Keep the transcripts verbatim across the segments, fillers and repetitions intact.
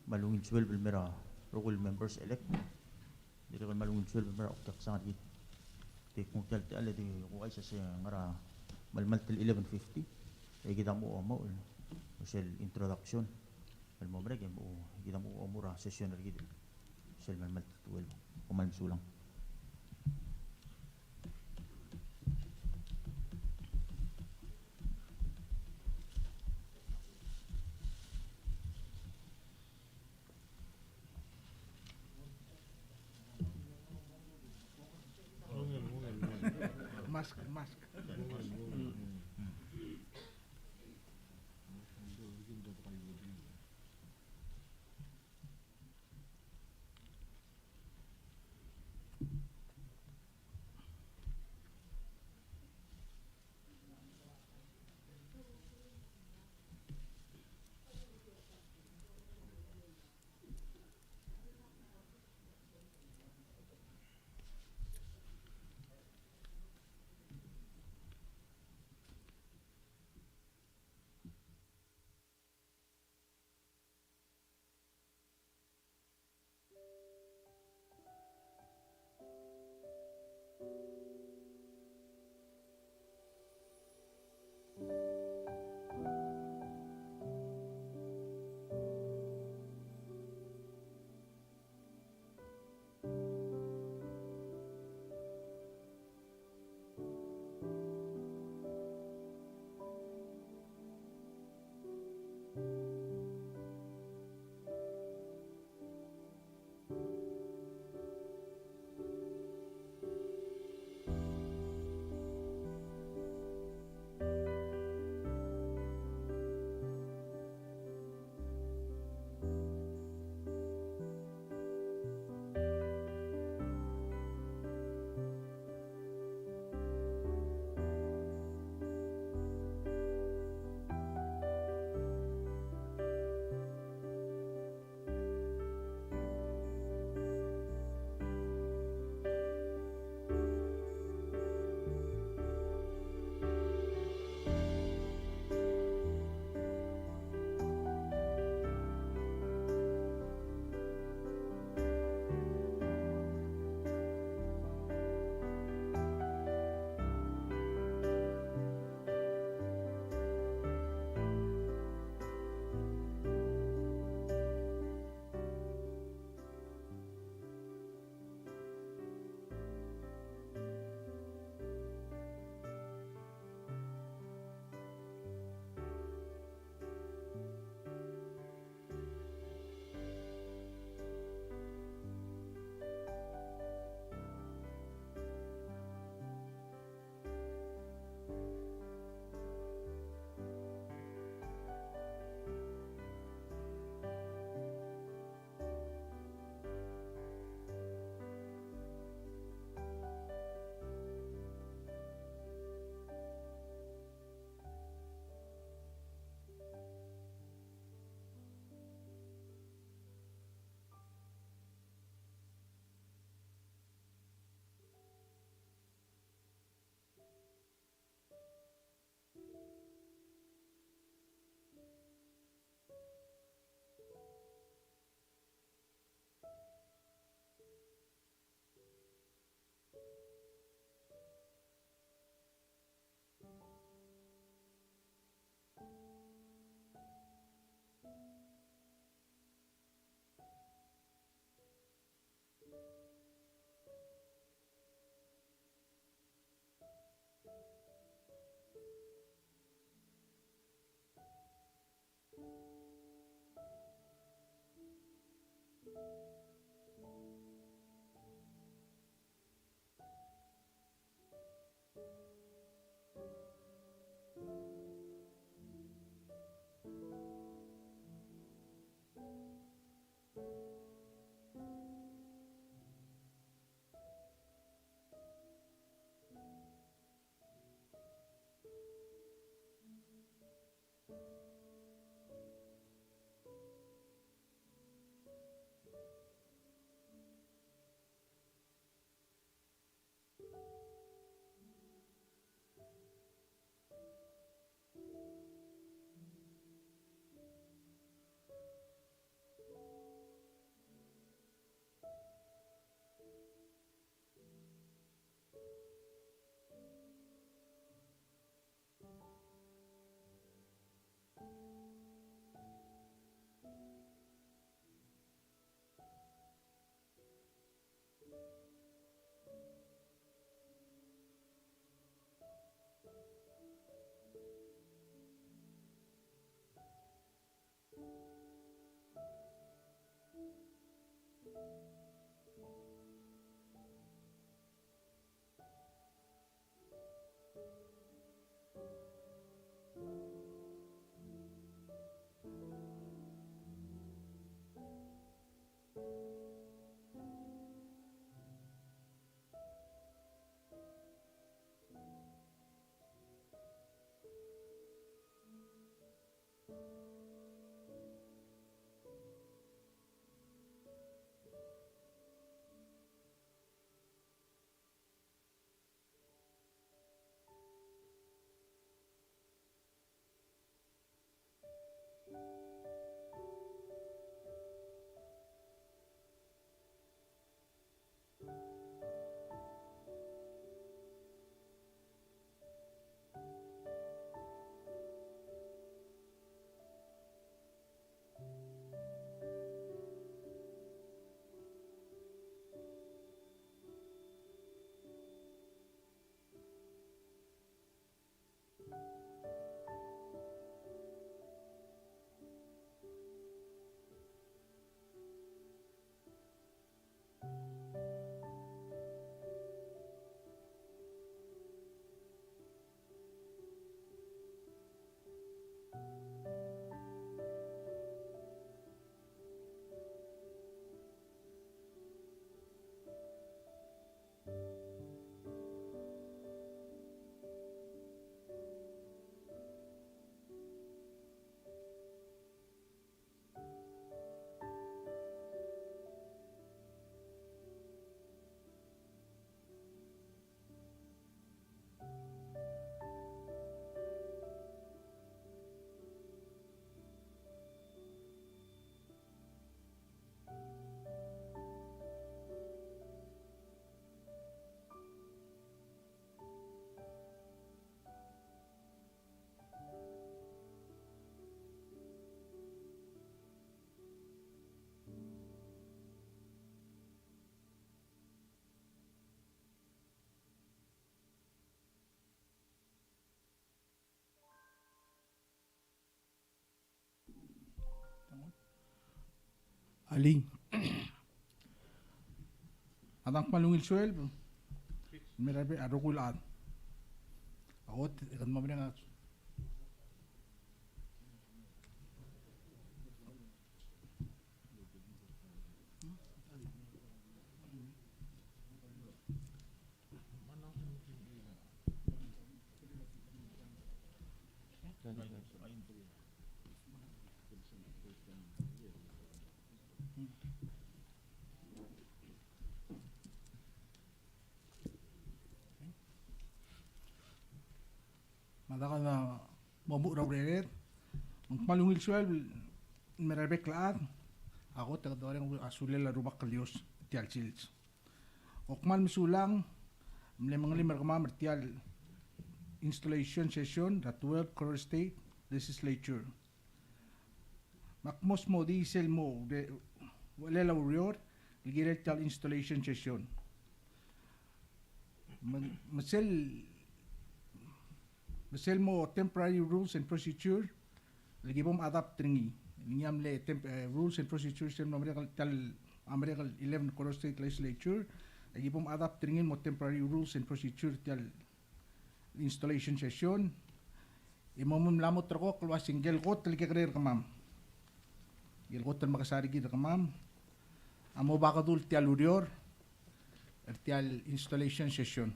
kmal ungil sueleb el mo er a rokui el members elect. Dirrek el kmal ungil sueleb el mo er a okiaksang er kid. Te kuk tia el techall e di kuchais a se ngar er a melemalt el eleven fifty. E kid a mo omuchel sel introduction el mo merek e mo, kid a mo omuchel er a session er kid sel melemalt el twelve. Kom kmal mesulang. Mask, mask. Alii. A dang kmal ungil sueleb el mei er a rebek el rokui el chad. A kot e kede mo mereng a Me a dang, a, mo muchel er a urered, me ng kmal ungil sueleb el mei er a rebek el chad, a kot e kede orrenges a sulel a Rubak el Dios er tia el sils. Kom kmal mesulang, mle mengelim er kemam er tia el installation session er a twelve Koror State Legislature. Me ak mo smodii sel mo ure-, uchelel a ureor el kirel tia el installation session. Me, me sel, me sel mo temporary rules and procedure el ki bom adapt er ngii. Ngii a mle temp-, eh, rules and procedures el mlo merek el tia el, a merek el eleven Koror State Legislature, el ki bom adapt er ngii el mo temporary rules and procedure tia el installation session, e mo mla mo ulterekokl el uase ngike el kot el kekerei er kemam, ngike el kot el mekesai er kid er kemam, a mo bakedu el tia el ureor er tia el installation session.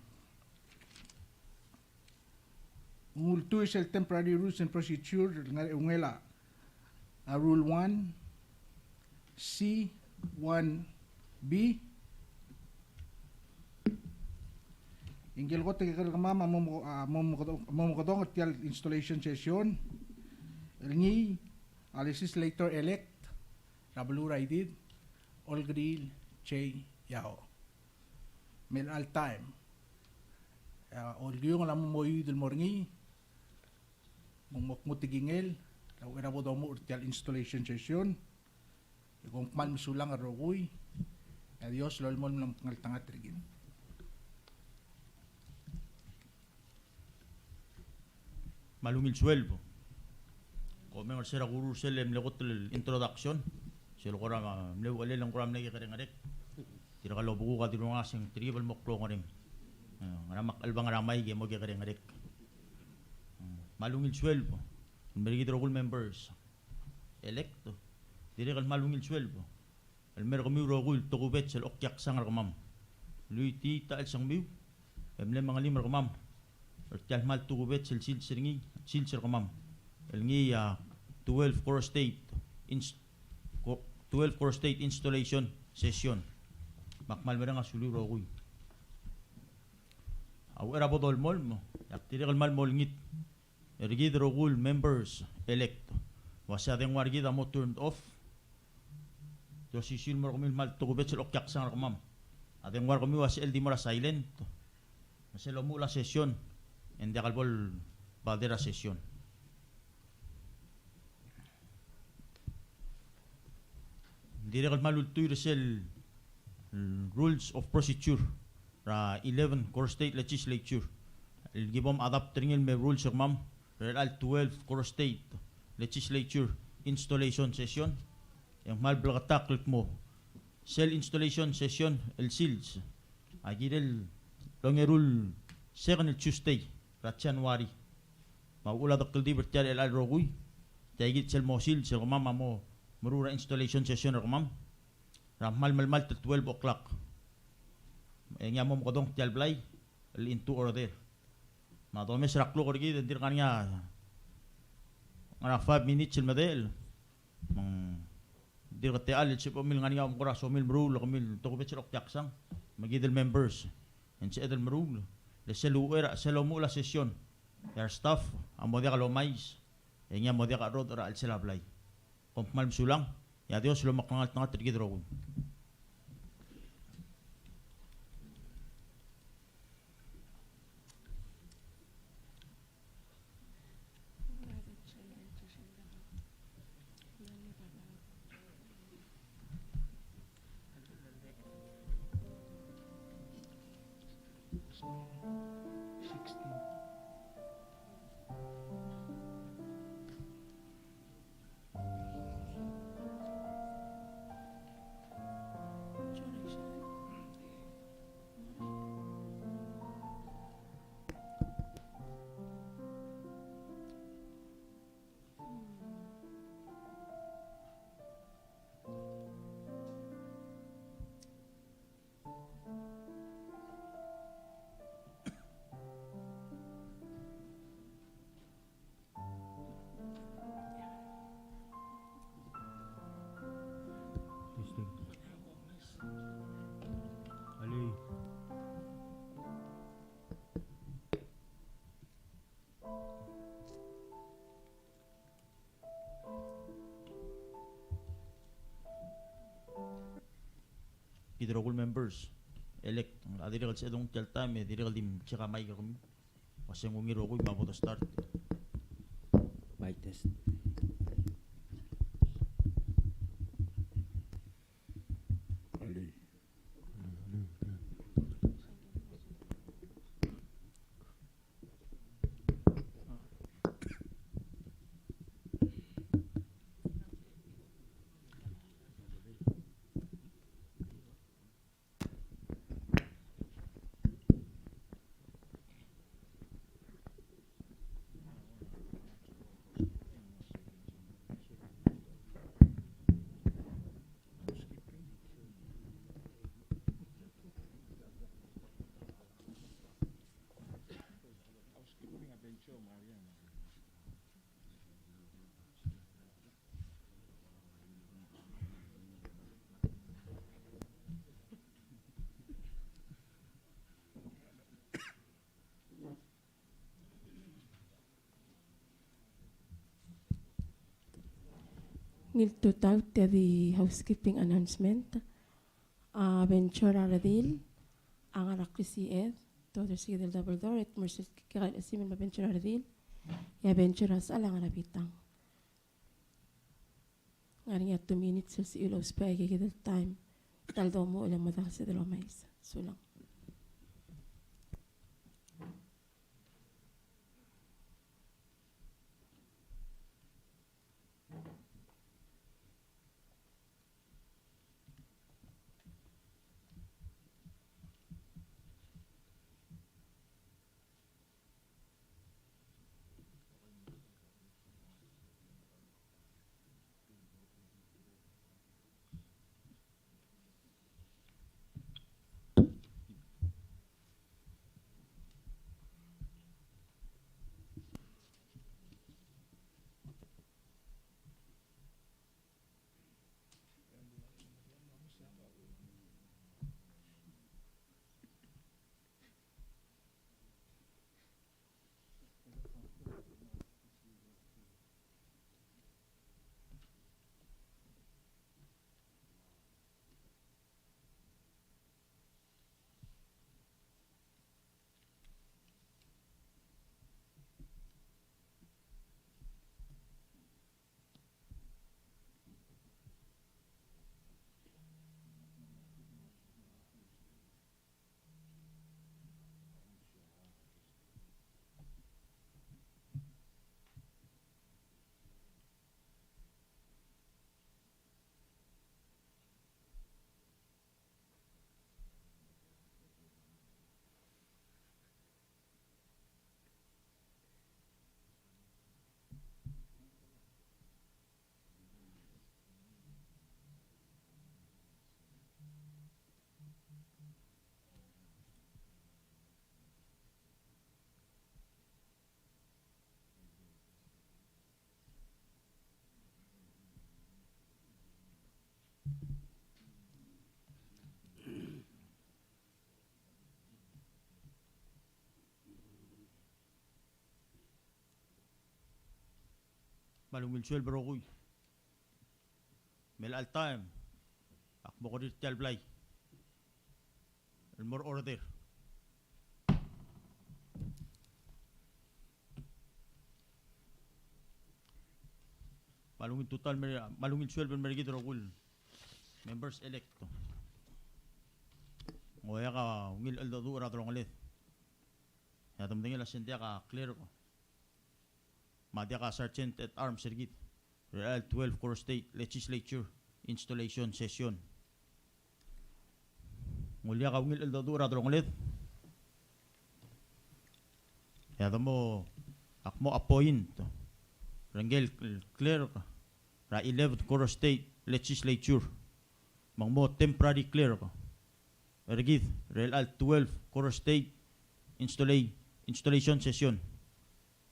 Ng ultuil sel temporary rules and procedure el ngar er a ungil a a Rule one, C, one, B. Ngike el kot el kekerei er kemam a mo, a mo, mo, mo mekedong er tia el installation session el ngii a legislator elect er a beluu er a Idid, Olkeriil J. Yao. Me chelecha el taem, a olkiungel a mo, mo oiuid el mo er ngii, me ng mo kmu tekingel er a uchei er a bo domuchel er tia el installation session. E kom kmal mesulang el rokui, e a Dios a lolemolem el omekngeltengat er kid. Me a ungil sueleb. Kom mereng er se er a kuruul er sel mle kot el introduction. Sel kora mle uchelel e ng kora mle kekerei ngerek. Tirka el obekuk a dilu er ngak e ng telkib el mo klou a ngerem. E, ngera me ak chelebangel er a maik e mo kekerei ngerek. E, me a ungil sueleb el mer kid el rokui el members elect. Dirrek el kmal ungil sueleb el mer kemiu el rokui el tokubets el okiaksang er kemam. Luitii a chelsengmiu e mle mengelim er kemam er tia el kmal tokubets el sils er ngii, sils er kemam, el ngii a twelve Koror State ins-, Ko-, twelve Koror State Installation Session. Me ak kmal mereng a suliu el rokui. A uchei er a bo dolemolem, e ak dirrek el kmal mo olengit er kid el rokui el members elect. Ua se a dengua er kid a mo turned off. Di osisiu el mo er kemiu el kmal tokubets el okiaksang er kemam. A dengua er kemiu a sel di mo er a silent. Me sel omuchel a session e ng diak el bo el bother a session. Ng dirrek el kmal ultuil er sel rules of procedure er a eleven Koror State Legislature el ki bo madapt er ngii el me rules er kemam er chelecha el twelve Koror State Legislature Installation Session. E ng kmal bleketakl el kmo sel installation session el sils a kirel el ongeru el second el Tuesday er a January. Me a uchul a dekeldibel er tia el chelecha el rokui, tia kid sel mo sils el kemam a mo meruul er a installation session er kemam er a kmal melemalt el twelve o'clock. E ngii a mo mekedong tia el blai el into order. Me a domes er a klok er kid e ng dirk ngar er ngii a, ngar er a five minutes el medechel. Me ng dirk techall el sebechemiu el ngar er ngii a omko er a somiu el meruul, kemiu el tokubets el okiaksang, me kid el members e ng sebeched el meruul. Le sel uchei er a, sel omuchel a session e a restaff a mo diak lomais, e ngii a mo diak cherrodech er a chelsel a blai. Kom kmal mesulang, e a Dios a lomekngeltengat er kid el rokui. Testing. Alii. Kid el rokui el members elect a dirrek el sebeched el nguu tia el taem e dirrek el di mcheck a mic er kemiu. Ua se ng ungil el rokui me a bo de start. Mic test. Ngii el tutau tia di housekeeping announcement. A bench er a redil a ngar er a Chrissy Ed, tuobed er se kid el double door, e te mo er sel kekal el chesimer me a bench er a redil, e a bench er a sechal a ngar er a bitang. Ngar er ngii a two minutes el sebechiu el ousbech aika kid el taem. Ta el domuchel e mo diak el sebeched el omais. Sulang. Me a ungil suelb el rokui. Me chelecha el taem, ak mo kerir tia el blai el mo er a order. Me a ungil tutau el mer-, me a ungil suelb el mer kid el rokui el members elect. Ng oeak a ungil cheldecheduch er a delongeled. E a demdengel a se ng diak a clerk me a diak a Sergeant at Arms er kid er chelecha el twelve Koror State Legislature Installation Session. Ng uliak a ungil cheldecheduch er a delongeled. E a demo, ak mo appoint er ngike el clerk er a eleventh Koror State Legislature, me ng mo temporary clerk er kid er chelecha el twelve Koror State Installa-, Installation Session,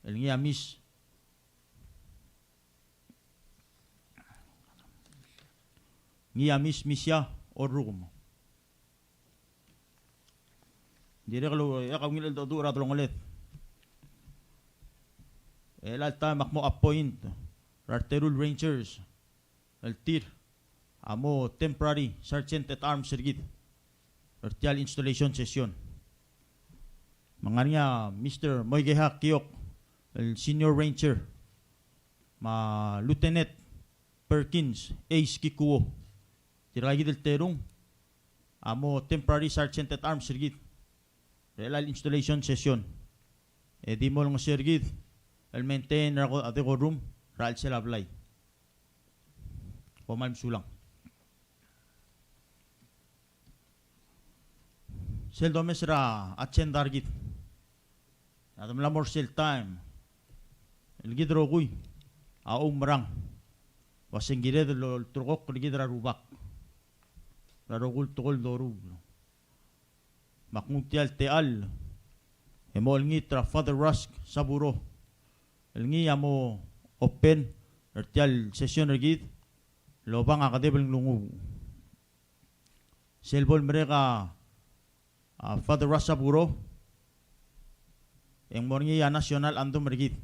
el ngii a Miss, ngii a Miss Misia Orrukem. Dirrek el oeak a ungil cheldecheduch er a delongeled. E chelecha el taem, ak mo appoint er a reteru el rangers el tir a mo temporary Sergeant at Arms er kid er tia el installation session. Me ng ngar er ngii a Mister Moikeha Kiok el Senior Ranger, me a Lieutenant Perkins Ace Kikuo. Tirka kid el terung a mo temporary Sergeant at Arms er kid er chelecha el installation session. E di mo olengeseu er kid el maintain er a decorum er a chelsel a blai. Kom kmal mesulang. Sel domes er a agenda er kid, a de mla mo er sel taem el kid rokui a oumerang, ua se ng kired el olterekokl er kid er a Rubak er a rokui el tekoi el doruul. Me ak nguu tia el techall e mo olengit er a Father Rusk Saburo el ngii a mo open er tia el session er kid el oba a kedeb el nglunguuch. Sel bo lemerek a, a Father Rusk Saburo, e ng mo er ngii a national anthem er kid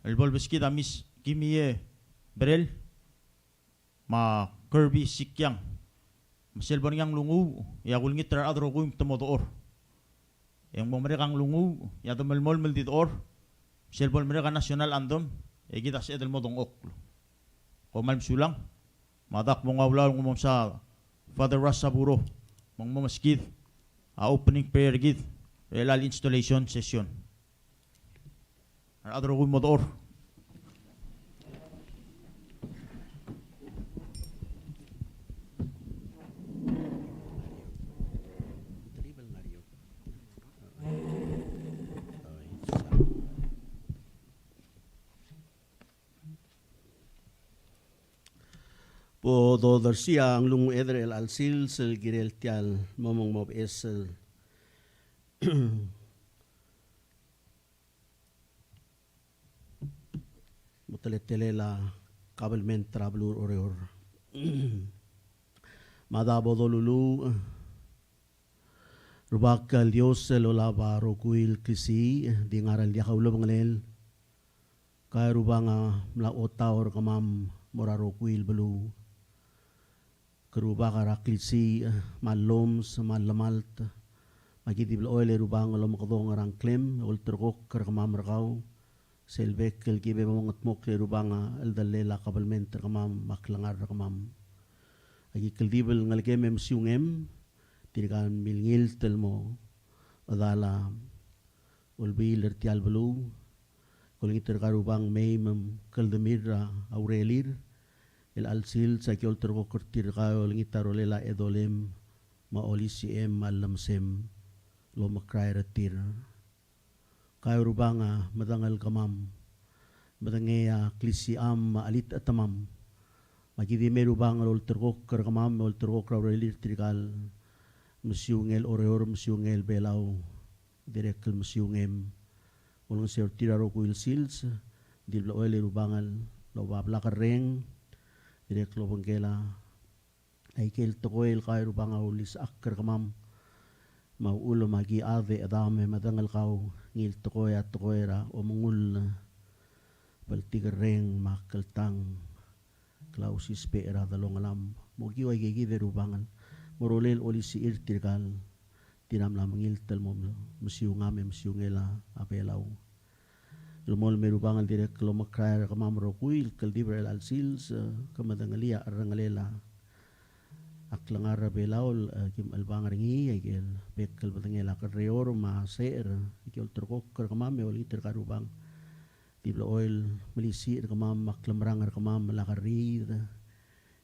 el bo lebeskid a Miss Kimie Brel me a Kirby Sikiang. Me sel bo er ngii a nglunguuch, e a kulengit er a rechad el rokui me te mo dechor. E ng mo merek a nglunguuch, e a de melemolem el di dechor. Sel bo lemerek a national anthem, e kid a sebeched el mo dengchokl. Kom kmal mesulang. Me a dak mo nguu a ulaol el mo mesa Father Rusk Saburo me ng mo meskid a opening prayer er kid er chelecha el installation session. A rechad el rokui mo dechor. Bo dodersii a nglunguched er chelecha el sils el kirel tia el mo meng mo beches el mo teletelel a kabelment er a beluu er Oreor. Me a da bo doluluuch. Rubak el Dios el olab a rokui el klisiich, di ngar er a diak a ulebengelel. Ka e Rubak a mla otau er kemam mo er a rokui el beluu. Ke Rubak er a klisiich, me a llomes, me a llemalt. Me aki di blechoel e Rubak el omekedong er a ngklem, olterekokl er kemam er kau. Sel bek el kibe mo mengetmokl e Rubak a cheldellel a kabelment er kemam, me a klengar er kemam. Aki kldibel ngelekem e mesiungem, tirka el milengilt el mo chedal a olbiil er tia el beluu. Kolengit er kau Rubak mei me mkldemir er a urerir. Chelecha el sils aki olterekokl er tirka el olengit a rolel a chedolem, me a olisichem, me a llemesem, el omekrael er tir. Kau Rubak a medengei el kemam, medengei a klisicham me a chelitechetemam. Me aki di mei Rubak el olterekokl er kemam, me olterekokl er a urerir tirka el mesiungel Oreor, mesiungel Belau, dirrek el mesiungem. Olengeseu er tir a rokui el sils, di blechoel e Rubak el oba blak el reng, dirrek el obengkel a Aike el tekoi el kau e Rubak a ulisechakl er kemam, me a uchul me aki chad e chedam e medengei el kau ngii el tekoi a tekoi er a omengull. bltikerreng me a kltang, klou a usisbech er a delongelam. Mo kiu aikakid e Rubak el mo rolel olisiich er tirkal tir a mla mengilt el mo mesiungam e mesiungel a Belau. El mo el me Rubak el dirrek el omekrael er kemam el rokui el kldibel er chelecha el sils, e, ke medengelii a cherrengelel a a klengar er a Belau el, e, kim chelebangel er ngii, aike el bek el bedengel a kerreor me a secher, aike el ulterekokl er kemam e olengit er kau Rubak. Di blechoel melisiich er kemam me a klemerang er kemam el a kerriid,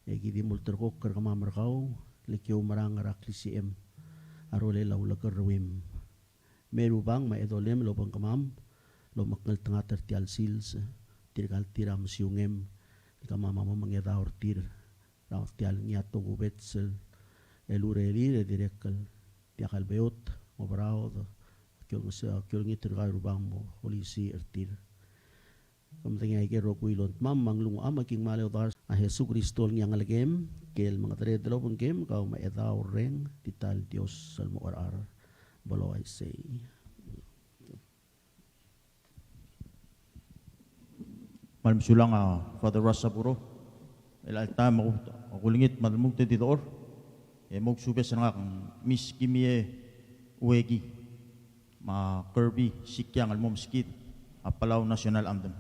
e ki di mo ulterekokl er kemam er kau, le ki oumerang er a klisichem a rolel a ulekerreuim. Me Rubak me a edolem el obengkemam el omekngeltengat er tia el sils, tirkal tir a mesiungem, el kemam a mo mengedaol er tir er a tia el ngii a tokubets el urerir e dirrek el diak el beot, mo oberaod, ki olnges-, ki olengit er kau Rubak mo olisiich er tir. Ke medengei aike el rokui el ongtemam me a nglungucham, me ki ngmai a odars a Jesu Kristo el ngii a Ngelekem, ike el mengedereder el obengkem, kau me a Chedaol Reng, di ta el Dios el mo cherechar. Bolo uaisei. Kmal mesulang a Father Russ Saburo. El alta me a kulengit me a lmuut e di dechor. E mo subes er ngak a Miss Kimie Ueki me a Kirby Sikiang el mo meskid a Palau National Anthem.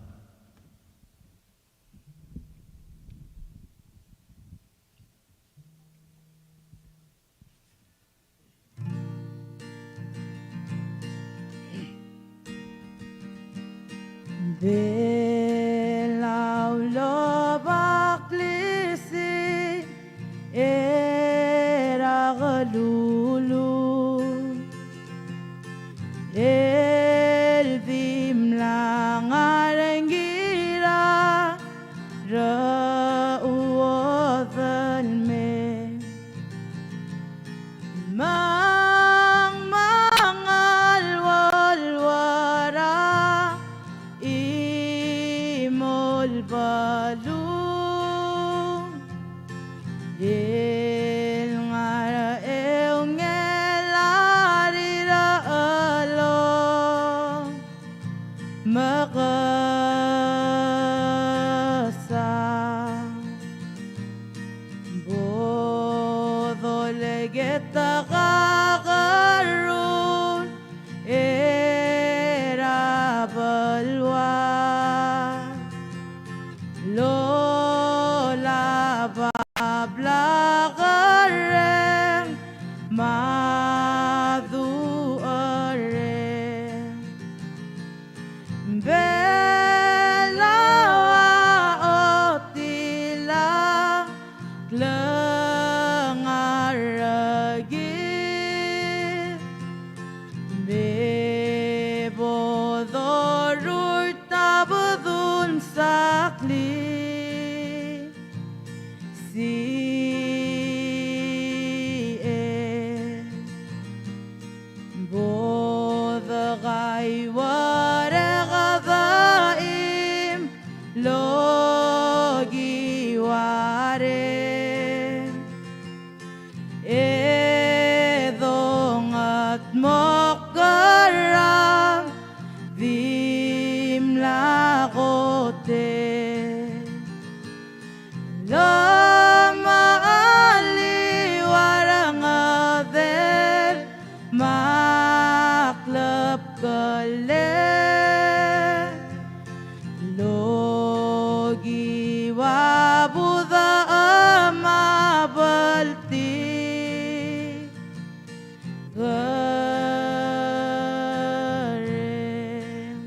Belau el oba klisiich er a kelulul, el di mla ngar er ngii er a rechad el mei. Me ng mengal uolwar a chimo el beluu, el ngar er a eungel a rirelloo. Me ke sa bo dolekoi a kerruul er a beluu a lolab a blakerreng me a ducherreng. Belau a otil a klengar er kid, me bo dorurt a bedul msakli. Sie bo dekaiuerek a daim el okiu a reng, e dongetmokl a kerang dimlak kot el omecheliu a rengedel me a klebkellel el okiu a budech me a bltikerreng.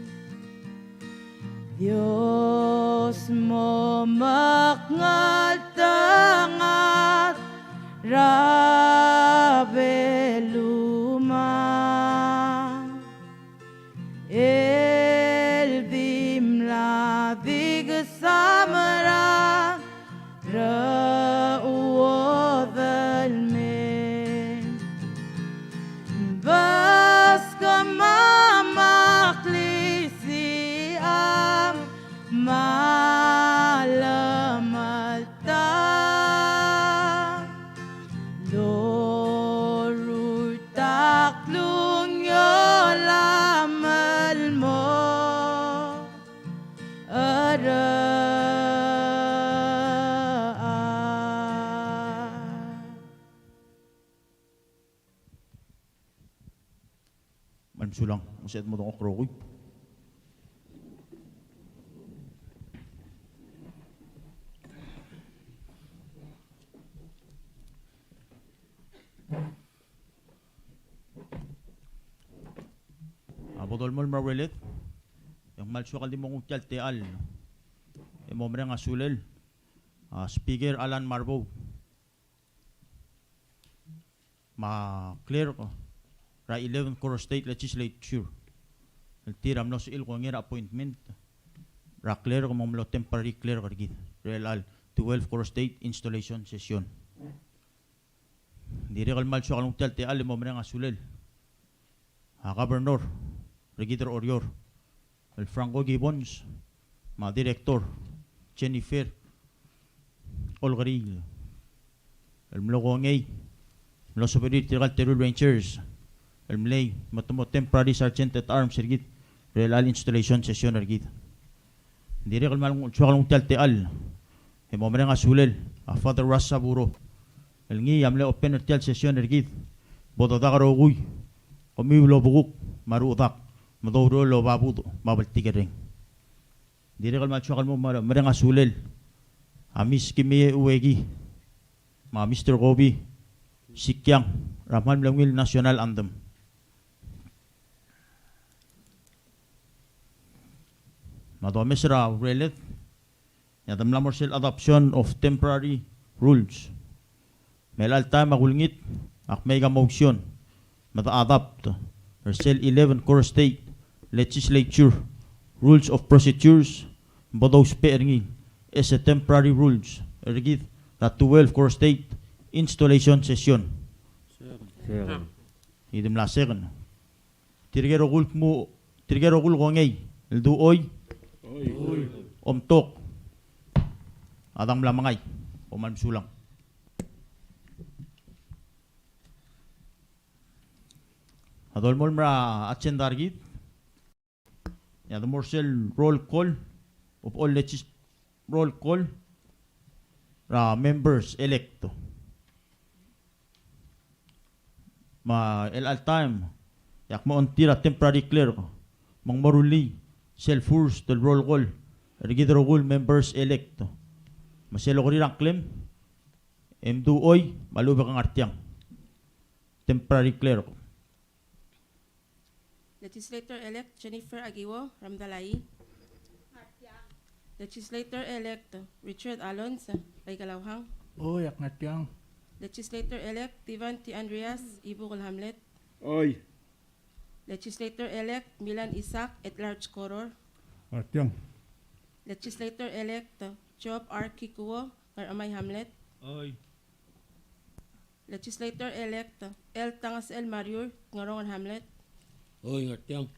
Dios mo mekngeltengat er a beluu me a el dimlak di kesamar a rechad el mei. Beskemam a klisicham me a lemeltab el Kmal mesulang, ng sebeched el mo dengchokl el rokui. A bo dolemolem er a ureled, e ng kmal soak el di mo nguu tia el techall e mo mereng a sulel a Speaker Alan Marbou me a clerk er a eleventh Koror State Legislature el tir a mlo sebechir el kongei er a appointment er a clerk me ng mlo temporary clerk er kid er chelecha el twelve Koror State installation session. Dirrek el kmal soak el nguu tia el techall e mo mereng a sulel a Governor er kid er a Oreor el Franco Gibbons me a Director Jennifer Olkeriil el mlo kongei, mlo sebechir tirka el teru el Rangers el mlei me te mo temporary Sergeant at Arms er kid er chelecha el installation session er kid. Dirrek el kmal soak el nguu tia el techall e mo mereng a sulel a Father Russ Saburo el ngii a mle open er tia el session er kid. Bo dodak el rokui, kemiu el obekuk me a ruchedak me doureor el oba budech me a bltikerreng. Dirrek el kmal soak el mo mer-, mereng a sulel a Miss Kimie Ueki me a Mister Kobi Sikiang er a kmal mle ungil national anthem. Me a domes er a ureled, e a de mla mo er sel adoption of temporary rules. Me chelecha el taem a kulengit, ak make a motion me de adopt er sel eleven Koror State Legislature Rules of Procedures, bo dousbech er ngii as a temporary rules er kid er a twelve Koror State installation session. Second. Second. Ki di mla second. Tirke el rokui el kmo, tirke el rokui el kongei el dechor. Oi. Omtok. A dang mla mengai. Kom kmal mesulang. A dolemolem er a agenda er kid, e a de mo er sel roll call of all legis-, roll call er a members elect. Me chelecha el taem e ak mo ongtir a temporary clerk me ng mo rullii sel first el roll call er kid el rokui el members elect. Me sel okerir a ngklem e mdu choi me a lechub e ke ngar tiang. Temporary clerk. Legislator-elect Jennifer Akiwo, Ramdalaii. Legislator-elect Richard Alonz, Raikalauhang. Oi, ak ngar tiang. Legislator-elect Steven T. Andreas, Ibukul Hamlet. Oi. Legislator-elect Milan Isaac, at large Koror. Ngar tiang. Legislator-elect Job R. Kikuo, Ngerchemai Hamlet. Oi. Legislator-elect L. Tangasechel Mariur, Ngerongel Hamlet. Oi, ngar tiang.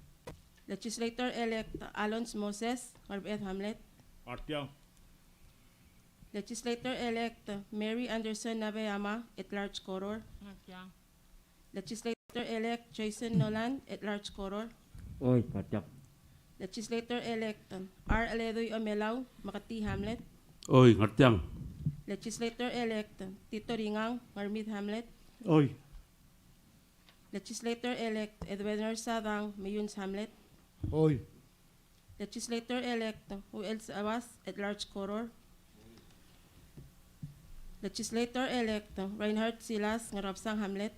Legislator-elect Alonz Moses, Ngerbeched Hamlet. Ngar tiang. Legislator-elect Mary Anderson Nabeyama, at large Koror. Ngar tiang. Legislator-elect Jason Nolan, at large Koror. Oi, ngar tiang. Legislator-elect R. Eledui Omelau, Meketii Hamlet. Oi, ngar tiang. Legislator-elect Tito Ringang, Ngermid Hamlet. Oi. Legislator-elect Edwin Sadang, Meyuns Hamlet. Oi. Legislator-elect Uel Sebas, at large Koror. Legislator-elect Reinhard Silas, Ngerkebesang Hamlet.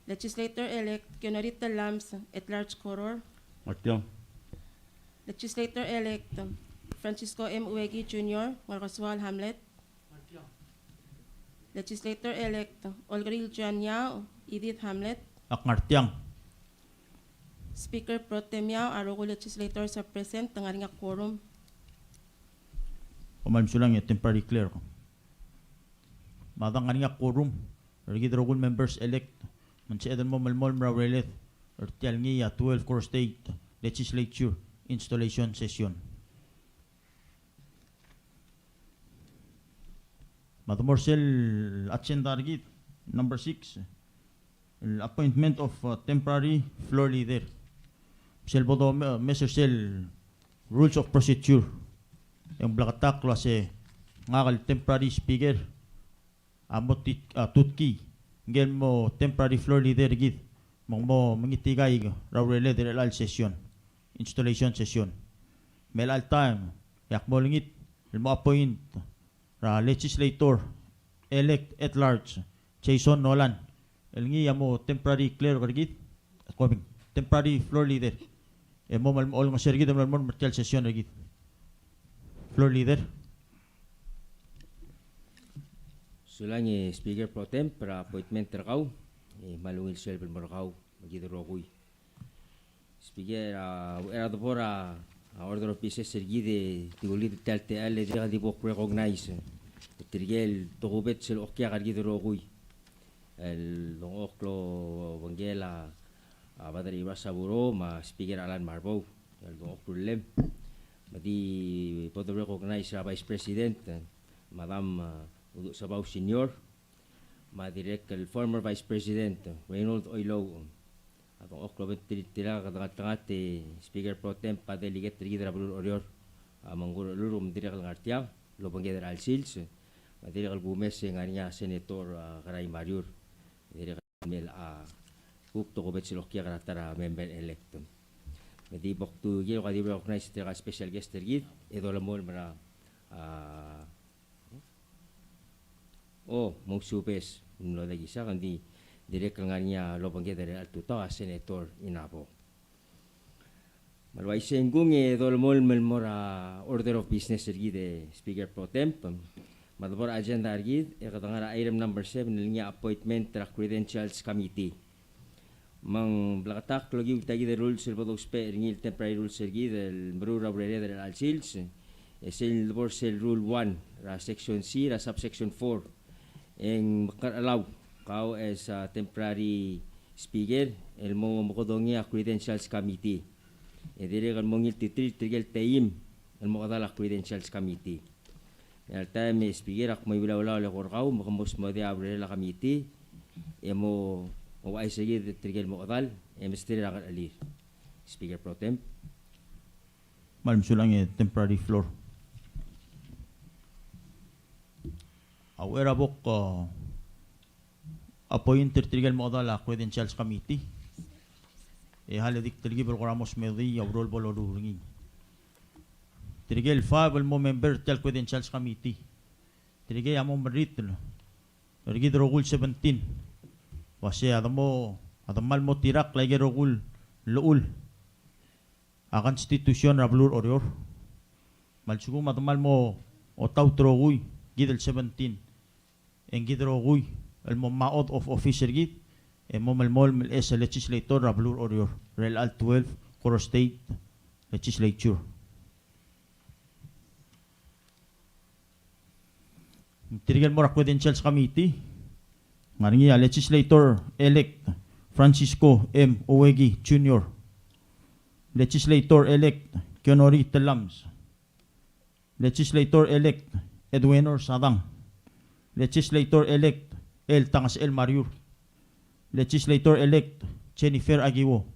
Legislator-elect Kionori Tellames, at large Koror. Ngar tiang. Legislator-elect Francisco M. Ueki Junior, Ngerkesoaol Hamlet. Legislator-elect Olkeriil John Yao, Edith Hamlet. Ak ngar tiang. Speaker Pro Tem Yao, a rokui el legislators a present, te ngar er ngii a quorum. Kom kmal mesulang e temporary clerk. Me a dang ngar er ngii a quorum er kid el rokui el members elect, me ng sebeched el mo melemolem er a ureled er tia el ngii a twelve Koror State Legislature Installation Session. Me a de mo er sel agenda er kid, number six, el appointment of, uh, temporary floor leader. Sel bo domes er sel rules of procedure e ng bleketakl el uase ngak el temporary speaker a mo ti-, a tutkii ngike el mo temporary floor leader er kid Me ng mo mengetikaik er a urerel er chelecha el session, installation session. Me chelecha el taem e ak mo olengit el mo appoint er a legislator elect at large Jason Nolan el ngii a mo temporary clerk er kid, temporary floor leader, e mo mel-, olengeseu er kid el mo er tia el session er kid. Floor leader. Sulang e Speaker Pro Tem er a appointment er kau, e kmal ungil sel mo er kau me kid el rokui. Speaker, a, er a debo er a, a order of business er kid e di ulid tia el techall e dirrek el di bo recognize e tirke el tokubets el okiak er kid el rokui el dengchokl el obengkel a, a Baderei Ruas Saburo me a Speaker Alan Marbou el dengchokl el ullem. Me di bo de recognize er a Vice President, Madam, a, Uduch Sebau Senior, me a dirrek el former Vice President Raynold Oilouch. A dengchokl el obengterir tirka, kede ngeltengat e Speaker Pro Tem, a delegate er kid er a beluu er Oreor, a, me ng Ngerchelong, me dirrek el ngar tiang el obengked er chelecha el sils, me dirrek el kumes e ng ngar er ngii a Senator, a, Kerai Mariur, dirrek el mei el, a, kuk tokubets el okiak er a ta er a member elect. Me di bo kdu, kirel ko a di recognize tirka el special guest er kid e dolemolem er a, a, O, mousubes, mlo dikea, ng di dirrek el ngar er ngii a lobengked er chelecha el tutau, a Senator Inabo. Me le uaisei e ng kung e dolemolem el mo er a order of business er kid e Speaker Pro Tem, me a debo er a agenda er kid e kede ngar er a item number seven el ngii a appointment er a Credentials Committee. Me ng bleketakl el okiu tia kid el rules el bo dousbech er ngii el temporary rules er kid el meruul er a urerel er chelecha el sils. E sel debo er sel rule one er a section C er a subsection four, e ng mekerchelau kau as a temporary speaker el mo mekedongii a credentials committee. E dirrek el mo ngiltiterir tirke el teim el mo chedal a credentials committee. Er a taem e Speaker, ak mo ulaulauel e ko er kau me ke mo smodii a urerel a committee e mo ouchais er kid tirke el mo chedal e mesterir a kerchelir. Speaker Pro Tem. Kmal mesulang e temporary floor. A uchei er a bo k, uh, appoint er tirke el mo chedal a credentials committee, e a le dik telkib el kora mo smodii a ureor el bo loruul er ngii. Tirke el five el mo member er tia el credentials committee, tirke a mo merritel er kid el rokui el seventeen. Uase a de mo, a de kmal mo tirakl aike el rokui el llechul a constitution er a beluu er Oreor. Me a lsekum a de kmal mo otaut el rokui kid el seventeen, e ng kid el rokui el mo mei a oath of office er kid, e mo melemolem el chais a legislator er a beluu er Oreor er chelecha el twelve Koror State Legislature. Tirke el mo er a Credentials Committee, ng ngar er ngii a Legislator-elect Francisco M. Ueki Junior, Legislator-elect Kionori Tellames, Legislator-elect Edwinor Sadang, Legislator-elect L. Tangasechel Mariur, Legislator-elect Jennifer Akiwo.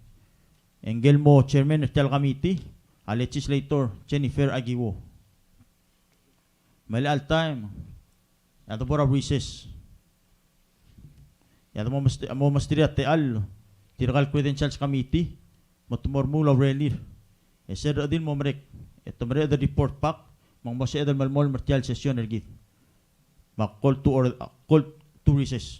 E ngike el mo chairman er tia el committee a Legislator Jennifer Akiwo. Me chelecha el taem e a de bo er a recess. E a de mo mest-, mo mesterir a techall tirka el Credentials Committee me te mo remuul a urerir. E sel rechedil el mo merek e te mereched el report back me ng mo sebeched el melemolem er tia el session er kid. Me a call to or-, call to recess.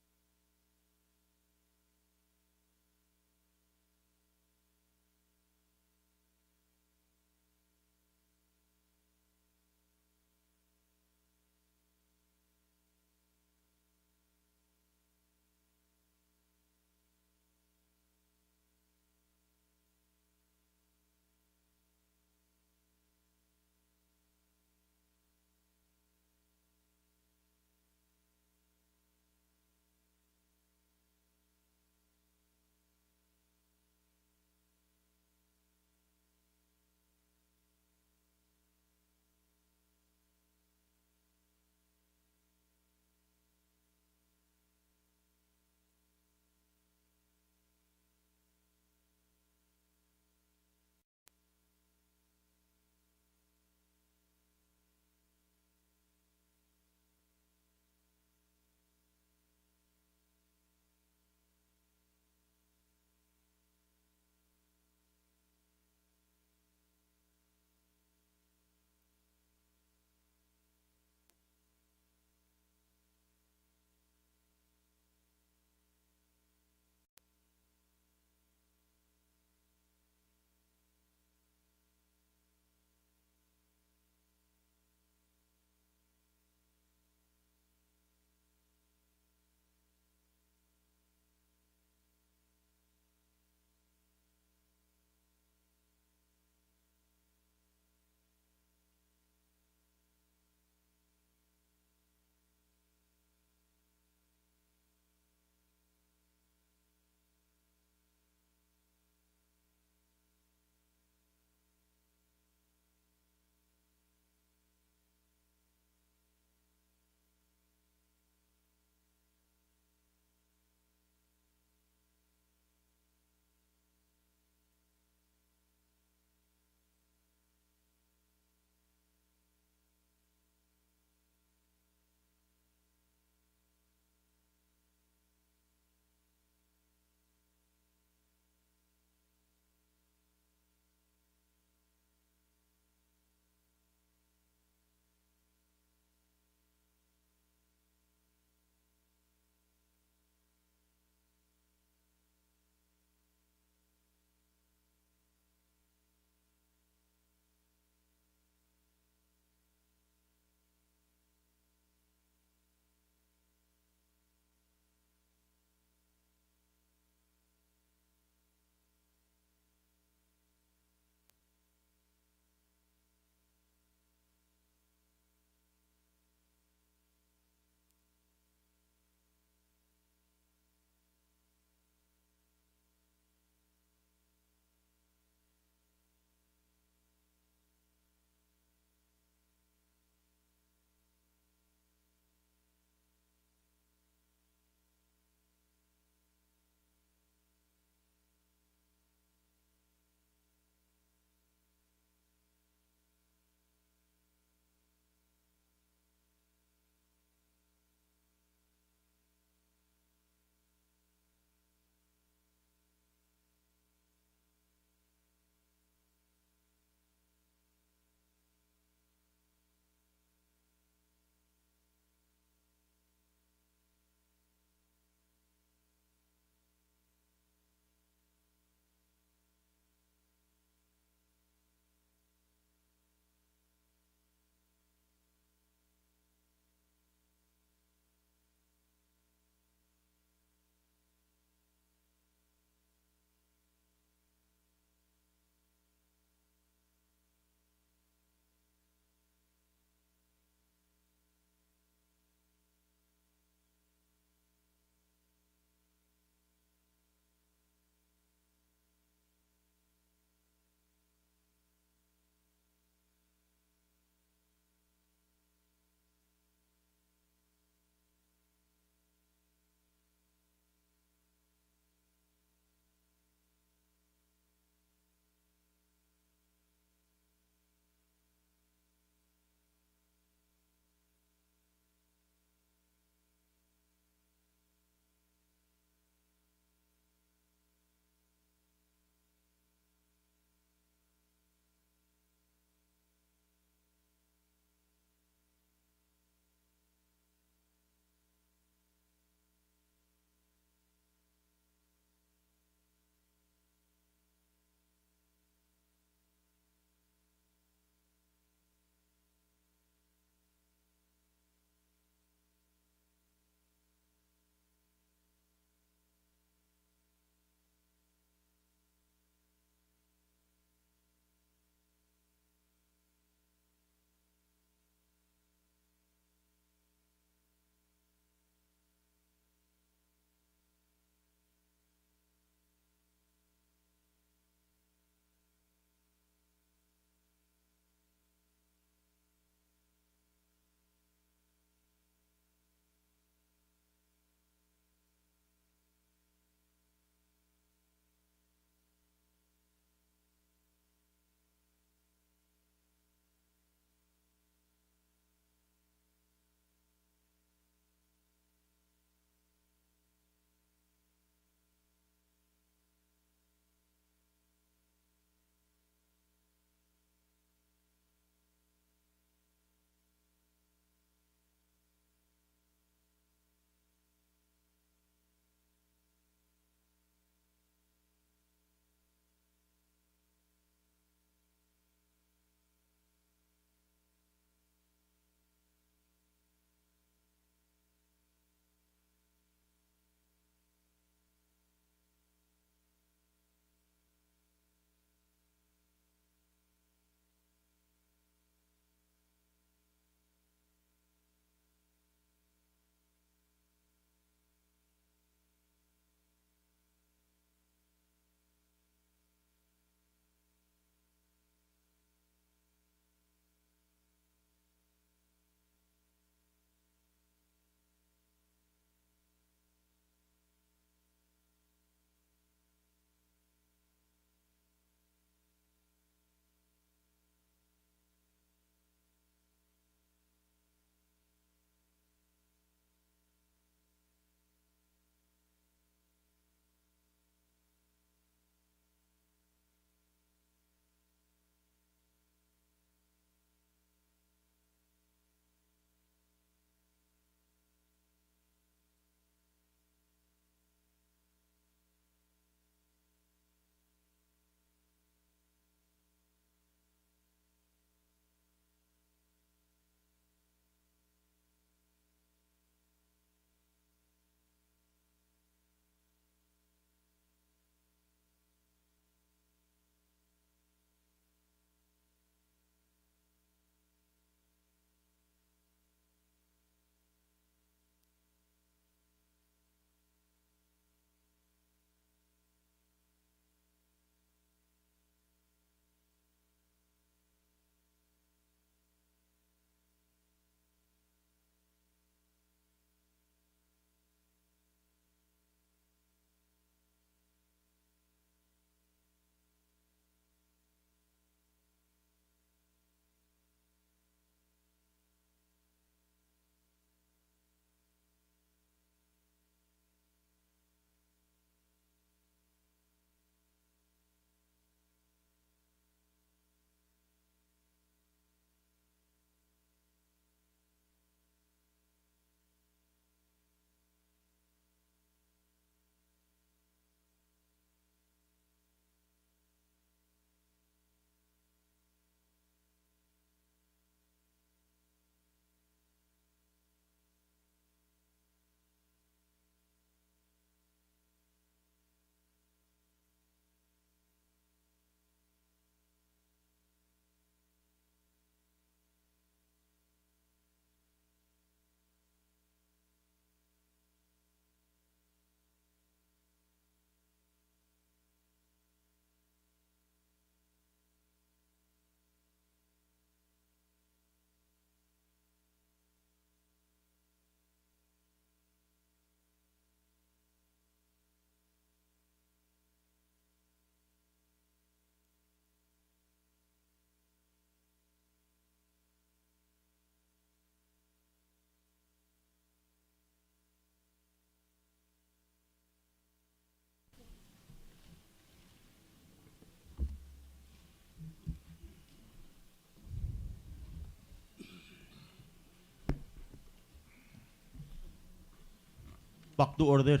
Back to order.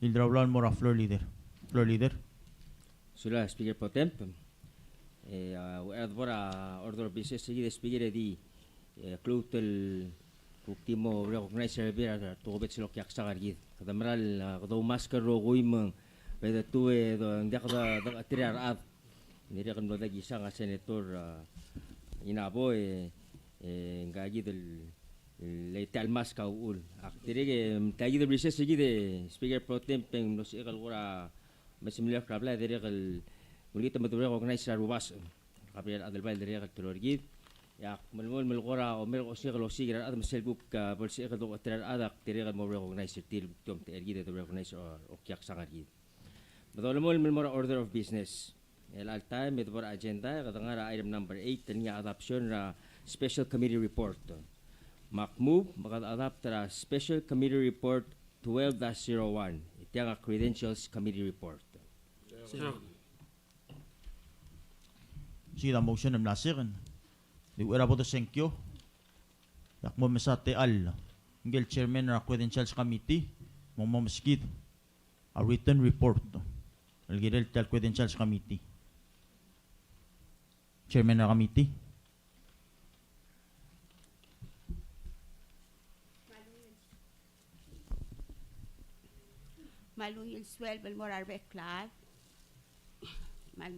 Ildraulau el mo er a floor leader. Floor leader. Sulang Speaker Pro Tem. E, a, uchei er a debo er a order of business er kid e Speaker e di, e, klou el kuk di mo recognize er a rebebil er a tokubets el okiaksang er kid. Kede mera el, a, kede oumask el rokui me ng bedetuu e do, ng diak de, de, tir a rechad. Ng dirrek el mlo dikea isang a Senator, a, Inabo e, e, ngka kid el, el, le tia el mask a uchul. Ak dirrek e, tia kid el recess er kid e Speaker Pro Tem e ng mlo sebechek el kora mesemeriar er a blai e dirrek el, ng ulekum e de recognize er a rubasech. Gabriel Adelbai el dirrek el teloi er kid. E ak melemolem el kora omerk osiik el osiik er a rechad me sel kuk, a, bo lsebechek el doketerir a rechad ak dirrek el mo recognize er tir el kuk di omtechei er kid e de recognize er a okiaksang er kid. Me dolemolem el mo er a order of business. El chelecha el taem e de bo er a agenda e kede ngar er a item number eight el ngii a adoption er a special committee report. Me ak move me kede adopt er a special committee report twelve dash zero one. E tiang a credentials committee report. Second. Sei a motion el mla second. Di uchei er a bo de sengkio. E ak mo mesa techall ngike el chairman er a credentials committee me ng mo meskid a written report el kirel tia el credentials committee. Chairman er a committee. Me a ungil sueleb el mo er a rebek el chad. Me a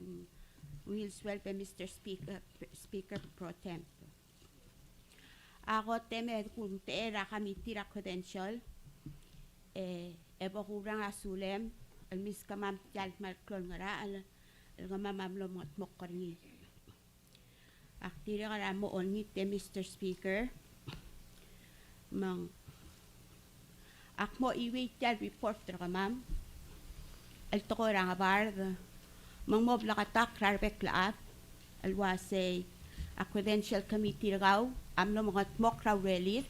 ungil sueleb e Mister Speaker, Speaker Pro Tem. A kot e me de kumtechei er a committee er a credential, e, e bo kurang a sulem el meskemam tia el kmal klou el ngerachel el, el kemam a mlo mengetmokl er ngii. Ak dirrek er a mo olengit e Mister Speaker, me ng ak mo chuieuii tia el report er kemam el tekoi er a ngebard, me ng mo bleketakl er a rebek el chad el uasei a credential committee er kau a mlo mengetmokl er a urerir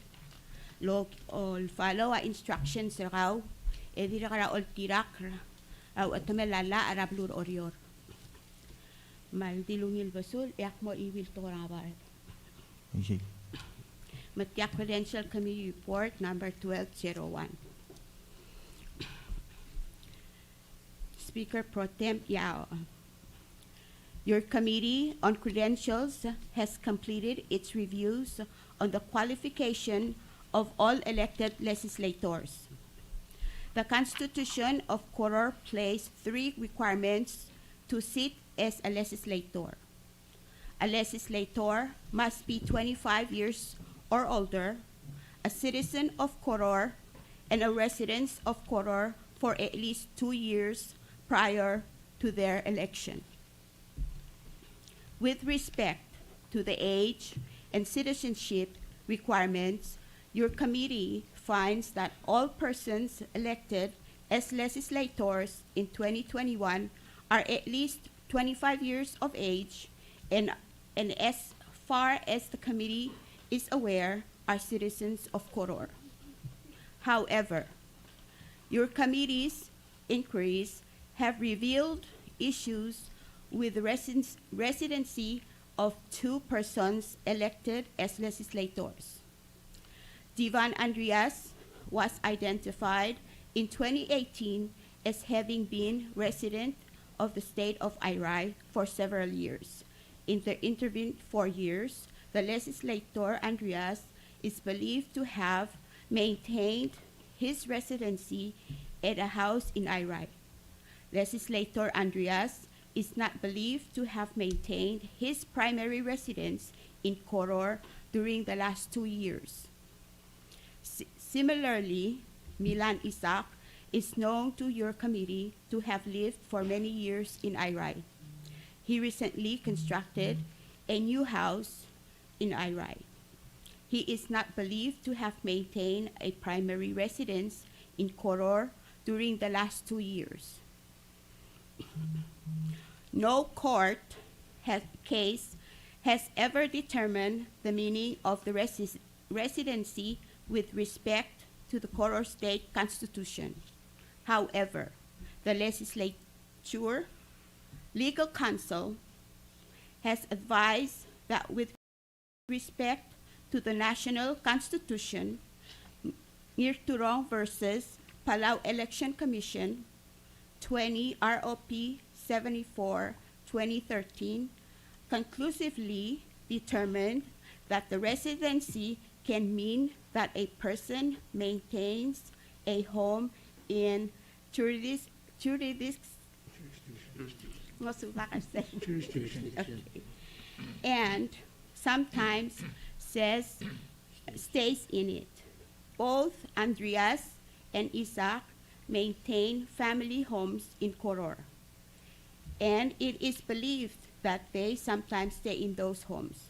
el, el follow a instructions er kau e dirrek er a oltirakl er a uchetemel a llach er a beluu er Oreor. Me a di ungil besul e ak mo chuieuii el tekoi er a ngebard. Isei. Me tia credential committee report number twelve zero one. Speaker Pro Tem Yao, your committee on credentials has completed its reviews on the qualification of all elected legislators. The Constitution of Koror places three requirements to sit as a legislator. A legislator must be twenty-five years or older, a citizen of Koror, and a resident of Koror for at least two years prior to their election. With respect to the age and citizenship requirements, your committee finds that all persons elected as legislators in twenty twenty-one are at least twenty-five years of age and, and as far as the committee is aware, are citizens of Koror. However, your committee's inquiries have revealed issues with the residence-, residency of two persons elected as legislators. Divan Andreas was identified in twenty eighteen as having been resident of the state of Airai for several years. In the intervening four years, the legislator Andreas is believed to have maintained his residency at a house in Airai. Legislator Andreas is not believed to have maintained his primary residence in Koror during the last two years. Si-, similarly, Milan Isaac is known to your committee to have lived for many years in Airai. He recently constructed a new house in Airai. He is not believed to have maintained a primary residence in Koror during the last two years. No court has, case has ever determined the meaning of the resi-, residency with respect to the Koror State Constitution. However, the legislature legal counsel has advised that with respect to the national constitution, Ngirturong versus Palau Election Commission, twenty R O P seventy-four, twenty thirteen, conclusively determined that the residency can mean that a person maintains a home in juridis-, juridis-, Jurisdiction. Jurisdiction. Okay. And sometimes says, stays in it. Both Andreas and Isaac maintain family homes in Koror, and it is believed that they sometimes stay in those homes.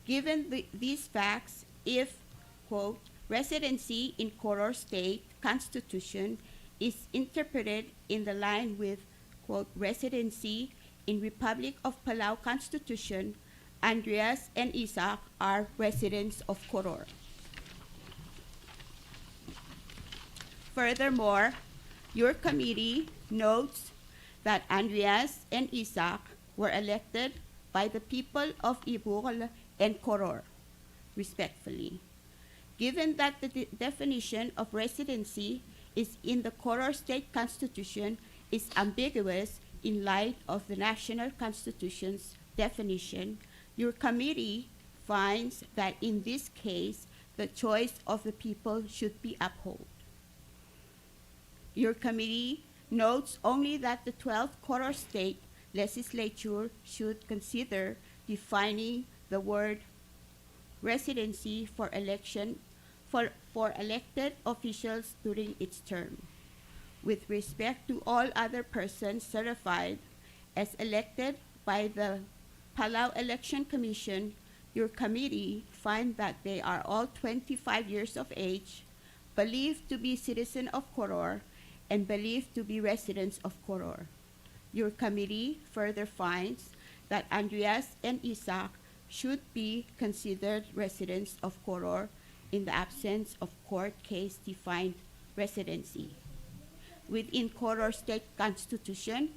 Given the, these facts, if, quote, residency in Koror State Constitution is interpreted in the line with, quote, residency in Republic of Palau Constitution, Andreas and Isaac are residents of Koror. Furthermore, your committee notes that Andreas and Isaac were elected by the people of Ibukal and Koror, respectfully. Given that the de-, definition of residency is in the Koror State Constitution is ambiguous in light of the national constitution's definition, your committee finds that in this case, the choice of the people should be upheld. Your committee notes only that the twelfth Koror State Legislature should consider defining the word residency for election, for, for elected officials during its term. With respect to all other persons certified as elected by the Palau Election Commission, your committee find that they are all twenty-five years of age, believed to be citizen of Koror, and believed to be residents of Koror. Your committee further finds that Andreas and Isaac should be considered residents of Koror in the absence of court case defined residency. Within Koror State Constitution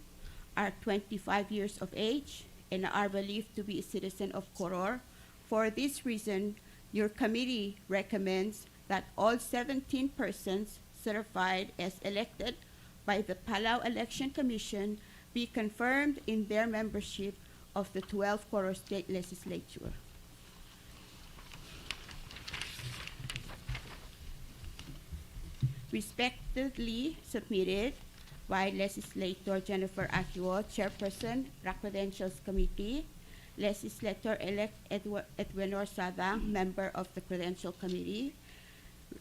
are twenty-five years of age and are believed to be a citizen of Koror. For this reason, your committee recommends that all seventeen persons certified as elected by the Palau Election Commission be confirmed in their membership of the twelfth Koror State Legislature. Respectfully submitted by Legislator Jennifer Akiwo, Chairperson, Credentials Committee, Legislator-elect Edwa-, Edwin Orsadang, member of the Credential Committee,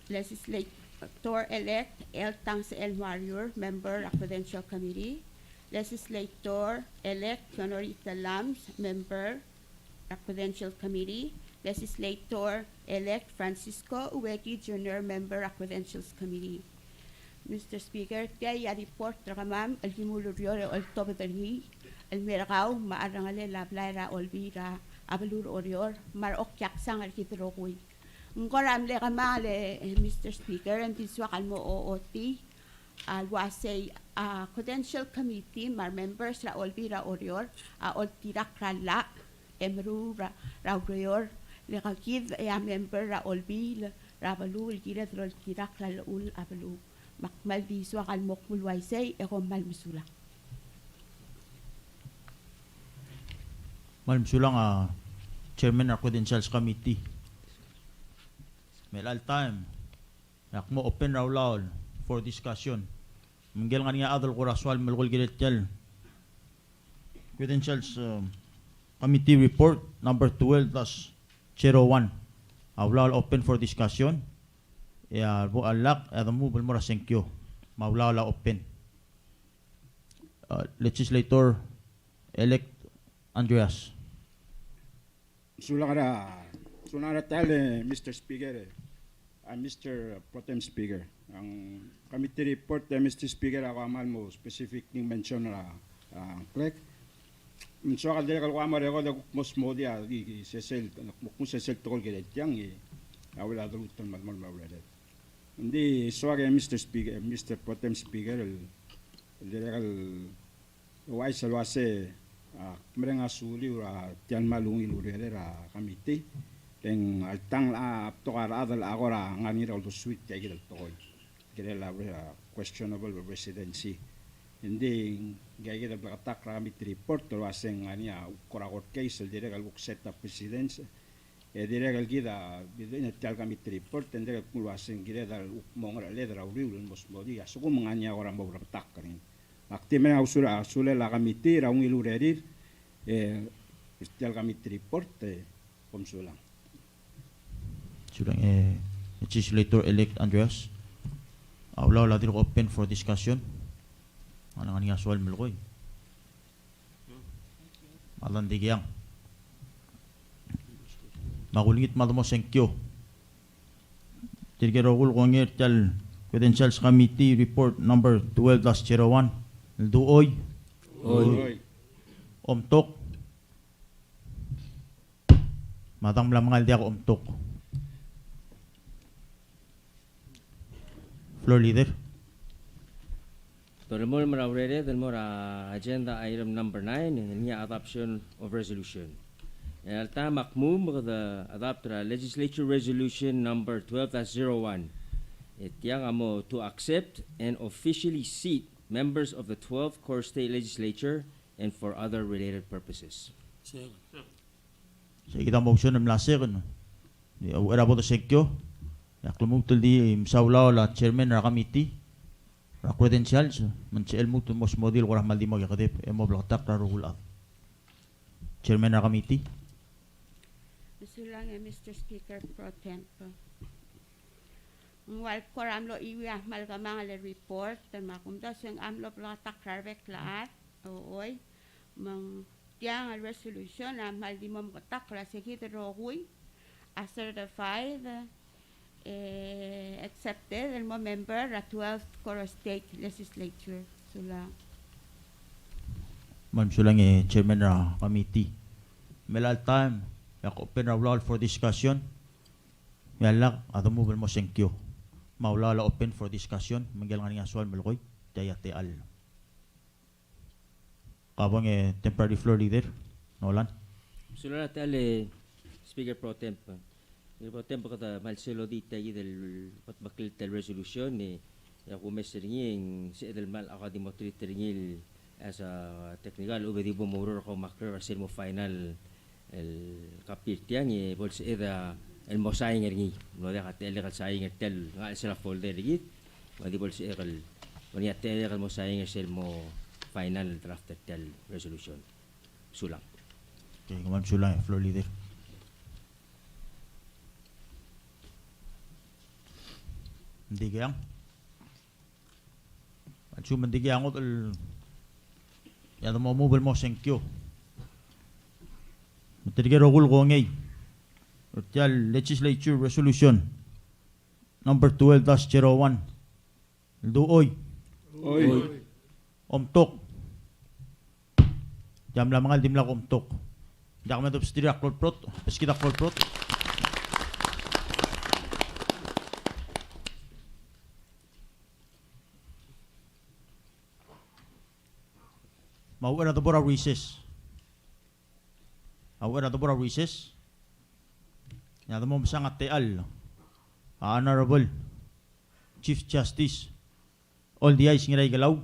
Legislator-elect L. Tangsel Mariur, member, Credential Committee, Legislator-elect Honorita Lams, member, Credential Committee, Legislator-elect Francisco Ueki Junior, member, Credentials Committee. Mister Speaker, tia a report er kemam el kimuul er eou el oltobed er ngii el mei er kau me a rengelekel a blai er a Olbiil er a beluu er Oreor me a reokiaksang er kid el rokui. Ng kora mle kemanget, eh, Mister Speaker, e ng di soak el mo ochotii el uasei a Credential Committee me a re members er a Olbiil er a Oreor a oltirakl er a llach e meruul er a, er a ureor, le kid a member er a Olbiil er a beluu el kired el oltirakl er a llechul a beluu. Me ak kmal di soak el mo kmu el uaisei e kom kmal mesulang. Kmal mesulang a Chairman er a Credentials Committee. Me chelecha el taem e ak mo open er a ulaol for discussion. Me ngike el ngar er ngii a chad el kora soal el melekoi el kirel tia el Credentials, um, Committee Report number twelve dash zero one. A ulaol a open for discussion. E a bo a lak, e a de move el mo er a sengkio. Me a ulaol a open. Uh, Legislator-elect Andreas. Sulang er a, sulang er a ta el, Mister Speaker, a Mister Pro Tem Speaker. A committee report, e Mister Speaker, a kmal mo specific ng mention er a, a, clerk. Ng soak el dirrek el kuk mo er a record e kuk mo smodii a di, di sesei, kuk mo sesei el tekoi el kirel tiang, e a ua a deluut el melemolem er a urered. Ng di soak e Mister Speaker, Mister Pro Tem Speaker, el, el dirrek el uaisei el uase, a, mereng a suliu er a tia el kmal ungil urerel er a committee. Ng alta ng locha betok a rechad el locha kora ngar er ngii er a uldesuir tia kid el tekoi. Kirel a re-, a questionable residency. Ng di ngika kid el bleketakl er a committee report el uaseng ng ngar er ngii a kora court case el dirrek el kuk set a precedence. E dirrek el kid a, bid er tia el committee report, e ng dirrek el kuk uaseng kired el kuk mo ngerecheled er a uriul el mo smodii, a lsekum ng ngar er ngii a kora mo bleketakl er ngii. Ak di mereng a usul-, a sulel a committee er a ungil urerir, e, er tia el committee report, e, kom sulang. Sulang, e, Legislator-elect Andreas. A ulaol a dirk open for discussion. A ngar er ngii a soal el melekoi? Me a lak ng diak. Me kulengit me a de mo sengkio. Tirke el rokui el kongei er tia el Credentials Committee Report number twelve dash zero one. Ldu oi. Oi. Omtok. Me a dang mla mengal diak omtok. Floor Leader. Dolemolem er a urered el mo er a agenda item number nine, el ngii a adoption of resolution. E alta me ak move me kede adopt er a Legislature Resolution number twelve dash zero one. E tiang a mo to accept and officially seat members of the twelfth Koror State Legislature and for other related purposes. Second. Sei kid a motion el mla second. Di a uchei er a bo de sengkio. E ak lmuut el di mesa ulaol a chairman er a committee er a credentials, me ng sebechel lmuut el mo smodii el kora kmal di mo kekedeb e mo bleketakl er a rokui el chad. Chairman er a committee. Mesulang e Mister Speaker Pro Tem. Ng ua el kora mlo chuieuii a kmal kemanget el report, me a kumdasu e ng mlo bleketakl er a rebek el chad, o, oi, me ng tiang el resolution a kmal di mo meketakl er a se kid el rokui a certified, e, accepted el mo member er a twelfth Koror State Legislature. Sulang. Me ng sulang e chairman er a committee. Me a lta e ak open er a ulaol for discussion. Me a lak a de move el mo sengkio. Me a ulaol a open for discussion, me ngike el ngar er ngii a soal el melekoi, tia a techall. Kabong e temporary floor leader, Nolan. Sulang a techall e Speaker Pro Tem. Speaker Pro Tem, kede kmal sel odii tia kid el kot meklel tia el resolution, e, e a kumes er ngii e ng sebeched el kmal a kede mo treat er ngii el as a technical, ube di bo mo oureor er kau me a krer er sel mo final el copy er tiang, e bo lsebeched el mo sign er ngii. Mlo diak a techellek el sign er tia el ngar er sel folder er kid, me di bo lsebeched el, bo er ngii a techellek el mo sign er sel mo final draft er tia el resolution. Sulang. Okay, kmal mesulang, floor leader. Ng di kiang. A lsekum ng di kiang, ngodech el, e a de mo move el mo sengkio. Me tirke el rokui el kongei er tia el Legislature Resolution number twelve dash zero one. Ldu oi. Oi. Omtok. Tia mla mengal dimlak omtok. Diak medebesterir a klou el prot, beskid a klou el prot. Me a uchei er a de bo er a recess. A uchei er a de bo er a recess, e a de mo mesang a techall a Honorable Chief Justice Oldiais Ngiraikelau.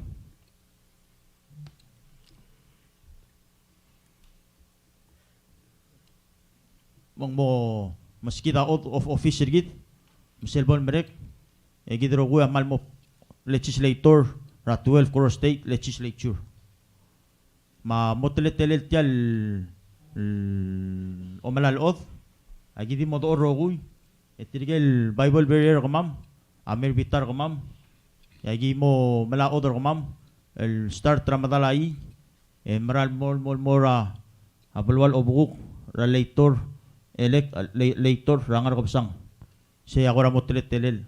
Me ng mo meskid a oath of office er kid, me sel bo lemerek, e kid el rokui a kmal mo legislator er a twelve Koror State Legislature. Me a mo teletelel tia el, el omelai el oath, a ki di mo dechor el rokui, e tirke el Bible bearer er kemam, a mer bita er kemam, e a ki mo melai a oath er kemam el start er a medal a ii, e mera el mo, mo, mo er a, a belual obekuk er a legislator, elect, le-, legislator er a Ngerkebesang. Sei a kora mo teletelel.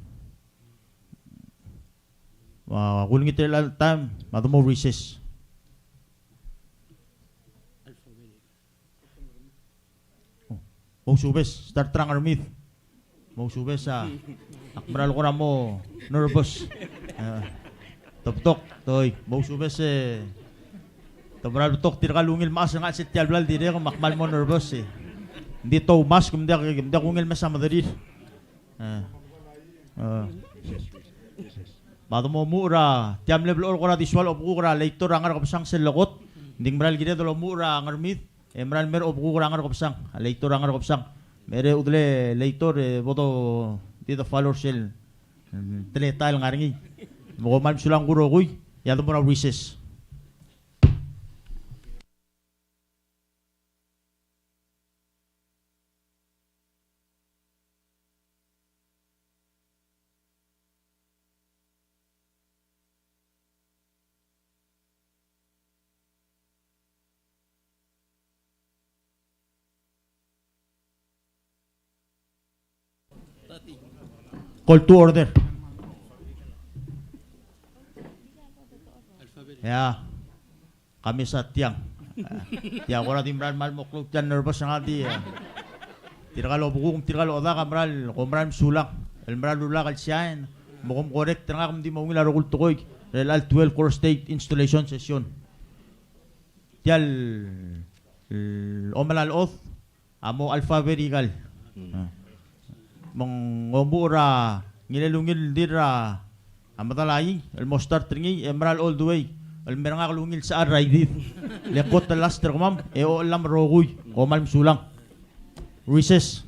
Me a kulengit er chelecha el taem, me a de mo recess. Mousubes, start er a Ngermid. Mousubes a, ak mera el kora mo nervous. E, te betok, toi, mousubes e, te mera el betok tirka el ungil mechas el ngar er sel tia el blai el dirrek me ak kmal mo nervous e. Ng di Thomas, ke mdiak, ke mdiak ungil el mesa mederir. E. E. Me a de mo omuchel er a, tia mle blechoel kora di soal obekuk er a Leitor er a Ngerkebesang sel lekot. Ng di ng mera el kired el omuchel er a Ngermid, e mera el mei er a obekuk er a Ngerkebesang, a Leitor er a Ngerkebesang. Me er a uchul e Leitor, e bo do di de follow er sel, mm, teletael el ngar er ngii. Me kom kmal mesulang el rokui, e a de mo er a recess. Call to order. Ia. Ka mesa tiang. Tia kora di mera el kmal mo klou tia el nervous er ngak di, e. Tirka el obekuk, tirka el odak a mera el, kom mera el mesulang el mera el ulak el sain, me kom correct er ngak me ng di mo ungil a rokui el tekoi er chelecha el twelve Koror State installation session. Tia el, el omelai el chod a mo alphabetical. Mm. Me ng omuchel er a ngilai el ungil el dir er a medal a I el mo start er ngii, e mera el oldeuei el mer ngak el ungil sechal er a idid. Le kot el last er kemam, e ochellam el rokui, kom kmal mesulang. Recess.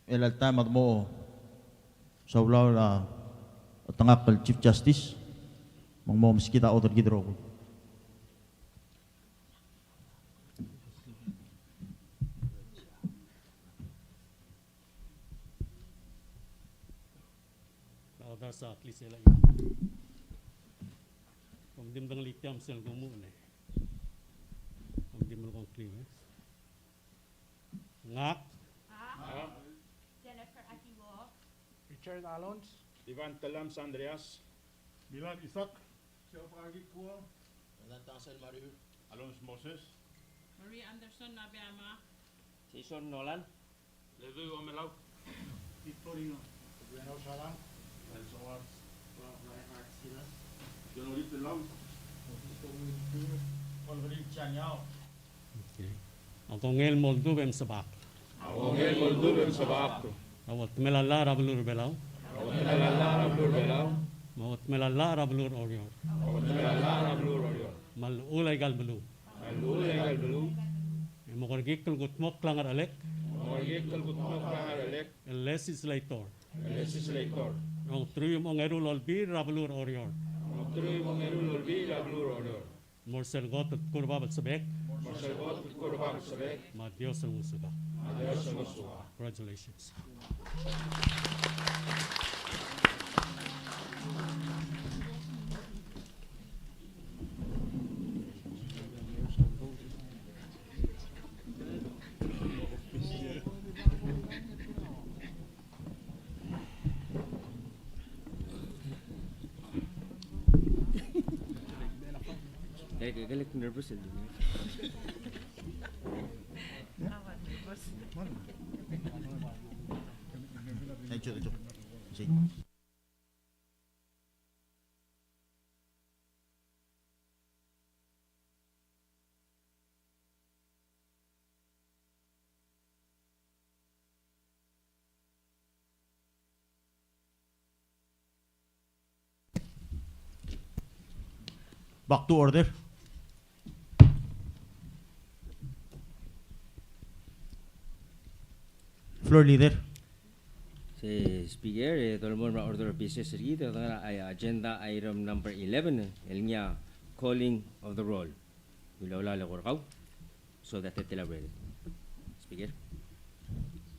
Chelecha el taem a de mo saul a chetengakl el Chief Justice, me ng mo meskid a order er kid el rokui. Laudato si Christus. Kom di medengei tia el sel kumuchel e. Kom di melekoi a klou e. Ngak. Ngak. Jennifer Akiwo. Richard Alons. Ivan Telams Andreas. Milan Isaac. Joseph Akikuo. Jonathan Tangsel Mariur. Alonso Moses. Marie Anderson Nabeyama. Jason Nolan. Ledui Omelau. Victorino. Adriano Salam. Renzo Arts. Ryan Arts Silas. John Oliver Lau. Francisco William Junior. Wolverine Chang Yao. Okay. A kongei el mo oldubech e mesebechakl. A kongei el mo oldubech e mesebechakl. A uchetemel a llach er a beluu er a Belau. A uchetemel a llach er a beluu er a Belau. Me a uchetemel a llach er a beluu er a Oreor. A uchetemel a llach er a beluu er a Oreor. Me a llechul aika el beluu. Me a llechul aika el beluu. E mo kerekikl el kudmokl a ngerchelek. Mo kerekikl el kudmokl a ngerchelek. El legislator. El legislator. Rongteruich me a ongeru el olbiil er a beluu er a Oreor. Rongteruich me a ongeru el olbiil er a beluu er a Oreor. Mo er sel kot el tkul er a bab el sebechek. Mo er sel kot el tkul er a bab el sebechek. Me a Dios el ngosukak. Me a Dios el ngosukak. Congratulations. Back to order. Floor leader. Se Speaker, e dolemolem er a order of business er kid, e ngar er a, a, agenda item number eleven, el ngii a calling of the roll. Ulaula le kora kau. So that it elaborated. Speaker.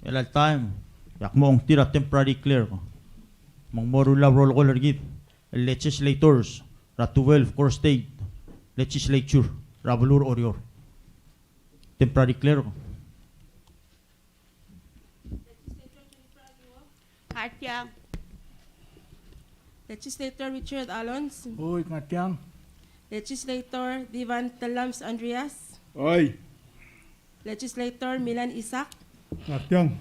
Chelecha el taem, e ak mo ongtir a temporary clerk me ng mo rullii a roll call er kid el legislators er a twelve core state legislature er a beluu er Oreor. Temporary clerk. Ngar tiang. Legislator Richard Alons. Oi, ngar tiang. Legislator Divan Tellames Andreas. Oi. Legislator Milan Isaac. Ngar tiang.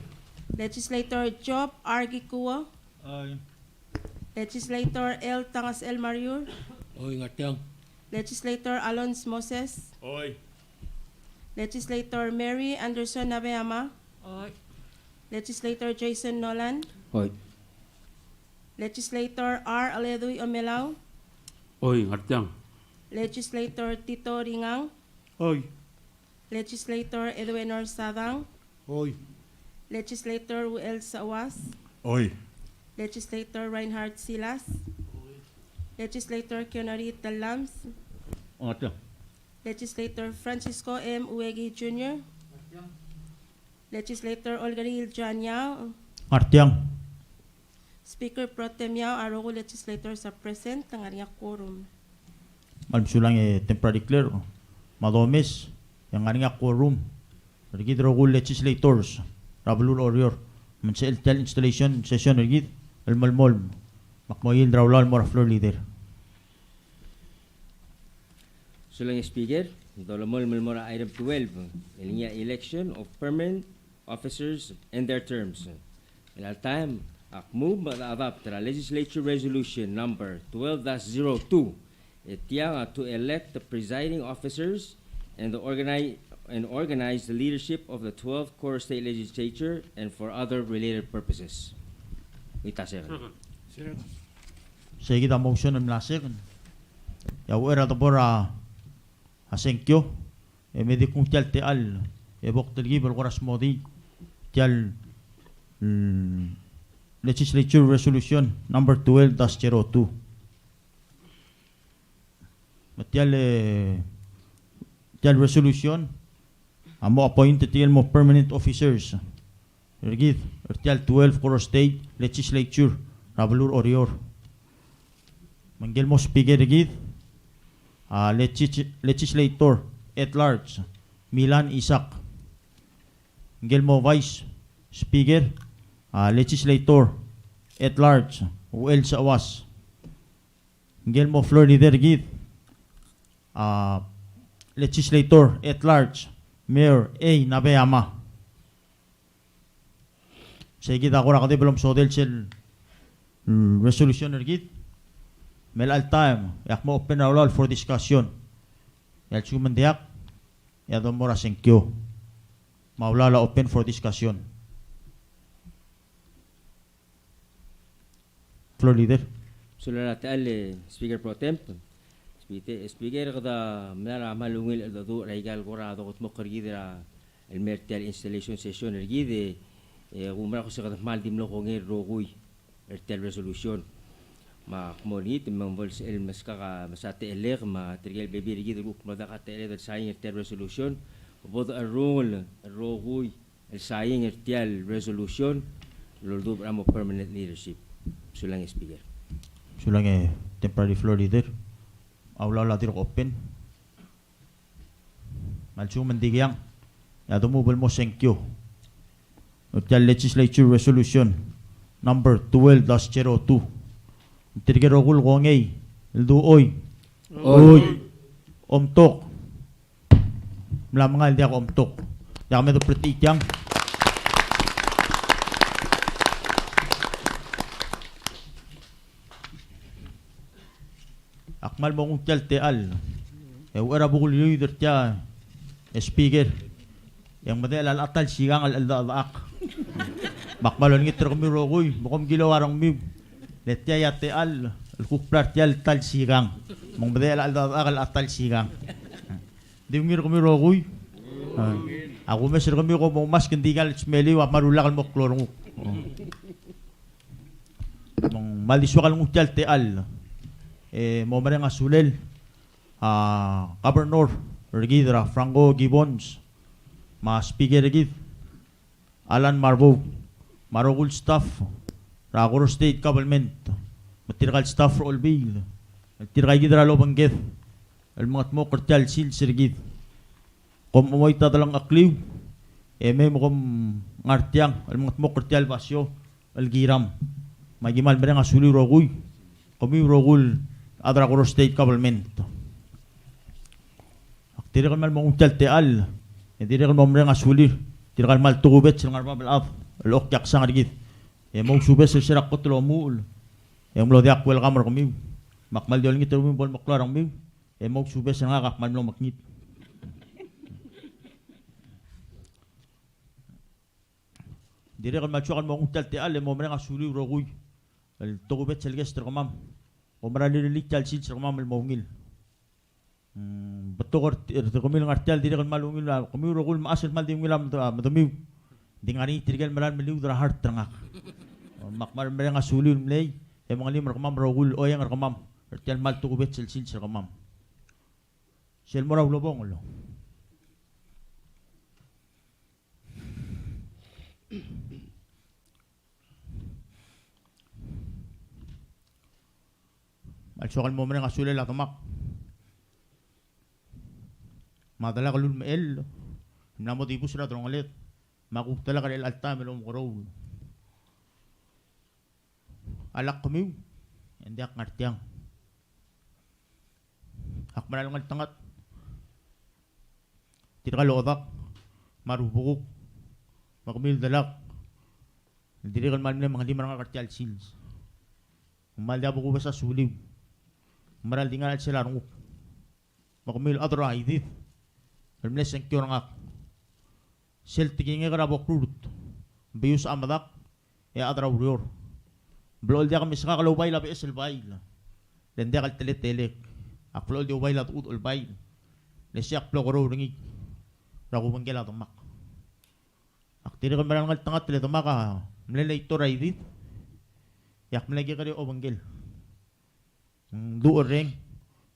Legislator Job R. Kikuo. Oi. Legislator L. Tangasel Mariur. Oi, ngar tiang. Legislator Alons Moses. Oi. Legislator Mary Anderson Nabeyama. Oi. Legislator Jason Nolan. Oi. Legislator R. Aledui Omelau. Oi, ngar tiang. Legislator Tito Ringang. Oi. Legislator Edwin Orsadang. Oi. Legislator Uel Sawas. Oi. Legislator Reinhard Silas. Oi. Legislator Kionari Tellames. Ngar tiang. Legislator Francisco M. Uegi Junior. Legislator Olkeriil John Yao. Ngar tiang. Speaker Pro Tem Yao, a rokui el legislators a present, ng ngar er ngii a quorum. Me kmal mesulang e temporary clerk, me a domes, e ng ngar er ngii a quorum er kid el rokui el legislators er a beluu er Oreor. Me ng sebechel tia el installation session er kid el melemolem. Me ak mo yield er a ulaol el mo er a floor leader. Sulang e Speaker, dolemolem el mo er a item twelve, el ngii a election of permanent officers and their terms. Chelecha el taem, ak move me de adopt er a Legislature Resolution number twelve dash zero two, e tiang a to elect the presiding officers and the organi-, and organize the leadership of the twelfth Koror State Legislature and for other related purposes. With a second. Second. Sei kid a motion el mla second. E a uchei er a debo er a sengkio, e me di kung tia el techall e bo ktelkib el kora smodii tia el, mm, Legislature Resolution number twelve dash zero two. Me tia el, e, tia el resolution a mo appoint er tirke el mo permanent officers er kid er tia el twelve Koror State Legislature er a beluu er Oreor. Me ngike el mo speaker er kid a legis-, legislator at large Milan Isaac. Ngike el mo vice speaker a legislator at large Uel Sawas. Ngike el mo floor leader er kid a legislator at large Mayor A. Nabeyama. Sei kid a kora kedeb el omesodel sel, mm, resolution er kid. Me chelecha el taem e ak mo open er a ulaol for discussion. E a lsekum ng diak e a debo er a sengkio. Me a ulaol a open for discussion. Floor leader. Sulang er a techall e Speaker Pro Tem. Speaker, Speaker, kede mla er a kmal ungil el cheldecheduch er aika el kora dokedmokl er kid er a el mer tia el installation session er kid e, e kumerang e kede kmal di mlo kongei el rokui er tia el resolution. Me ak mo olengit me ng bo lsebechel el meskak a mesa techellek me tirke el bebil er kid el kuk mlo diak a techelled el sain er tia el resolution, bo decherrungel el rokui el sain er tia el resolution el oldubech er a mo permanent leadership. Sulang e Speaker. Sulang e temporary floor leader. A ulaol a dirk open. Me a lsekum ng diak e a demo el mo sengkio er tia el Legislature Resolution number twelve dash zero two. Tirke el rokui el kongei el dechor. Oi. Omtok. Mla mengai el diak omtok. Diak me dobletii tiang. Ak kmal mo nguu tia el techall. E uchei er a bo kuleuid er tia e Speaker, e ng medechel a ta el sikang el cheldechedechak. Me ak kmal olengit er kemiu el rokui me kom kilou a rengmiu. Le tia a techall el kuk bla er tia el ta el sikang. Me ng medechel a cheldechedechak el ta el sikang. Di ungil er kemiu el rokui. A kumes er kemiu kom oumask, ng di kal smeliu a kmal rullak el mo klou a renguk. Me ng kmal di soak el nguu tia el techall e mo mereng a sulel a Governor er kid er a Franco Gibbons me a Speaker er kid Alan Marbou, me a rokui el staff er a Koror State Government, me tirka el staff er a Olbiil, me tirka kid er a lobengked el mengedmokl er tia el sils er kid. Kom chemoit a delengchekliu e mei me kom ngar tiang el mengedmokl er tia el basio el kiram. Me aki kmal mereng a suliu el rokui, kemiu el rokui el chad er a Koror State Government. Ak dirrek el kmal mo nguu tia el techall e dirrek el mo mereng a sulir tirka el kmal tokubets el ngar er a bab el chad el okiaksang er kid e mousubes er se er a kot el omuchel e ng mlo diak welcome er kemiu. Me ak kmal di olengit er kemiu bo lemeklou a rengmiu e mousubes er ngak a kmal mlo mekngit. Dirrek el kmal soak el mo nguu tia el techall e mo mereng a suliu el rokui el tokubets el guest er kemam. Kom mera el rirellii tia el sils er kemam el mo ungil. Mm, betok er, er kemiu el ngar tiang el dirrek el kmal ungil, a kemiu el rokui el mechas el kmal di ungil a mede-, a medemiu. Di ngar er ngii tirke el mera el meliud er a heart er ngak. Me ak kmal mereng a suliu el mlei e mengelim er kemam el rokui el oeng er kemam er tia el kmal tokubets el sils er kemam. Sel mo er a ulebongel. Me a lsoak el mo mereng a sulel a demak me a delak el ulemechell el mla mo dibus er a delongeled me a kuk delak er chelecha el taem el omekeroul. A lak kemiu e ng diak ngar tiang. Ak mera el ngeltengat tirka el odak me a rubekuk me kemiu el delak el dirrek el kmal mle mengelim er ngak er tia el sils. Ng kmal di a bo kubes a suliu. Ng mera el di ngar er a chelsel a renguk me kemiu el chad er a Idid el mle sengkio er ngak. Sel tekingek er a bo krurt, Bius a medak, e a chad er a ureor. Ng blechoel diak meskak el oubail a beches el bail, le ng diak el teletelek. Ak blechoel di oubail a dechudech el bail, le sei ak blekeroul er ngii er a kubengkel a demak. Ak dirrek el mera el ngeltengat el demak a mle leitor er a Idid, e ak mle kekerei a obengkel. Ng ducherreng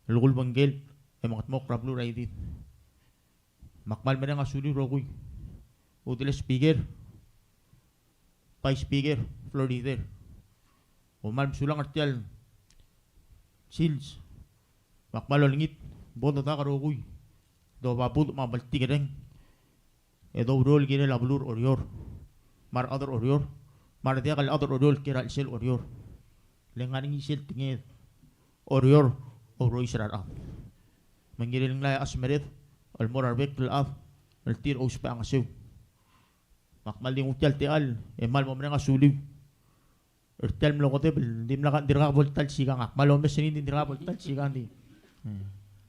el kulebengkel e mengedmokl er a beluu er a Idid. Me ak kmal mereng a suliu el rokui, uchul a speaker, vice speaker, floor leader. Kom kmal mesulang er tia el sils. Me ak kmal olengit bo dedak el rokui, dobabudech me a bltikerreng e doureor el kirel a beluu er Oreor me a rechad er Oreor me a rediak el chad er Oreor el kiei er a chelsel Oreor. Le ngar er ngii sel tekinged, Oreor a ourois er a rechad. Me ng kirel nglai a chesmered el mo er a rebek el chad el tir a ousbech a ngeseu. Me ak kmal di nguu tia el techall e kmal mo mereng a suliu er tia el mlo kedeb el dimlak, dirkak bo el ta el sikang. Ak kmal omes er ngii, ng di dirkak bo el ta el sikang, di.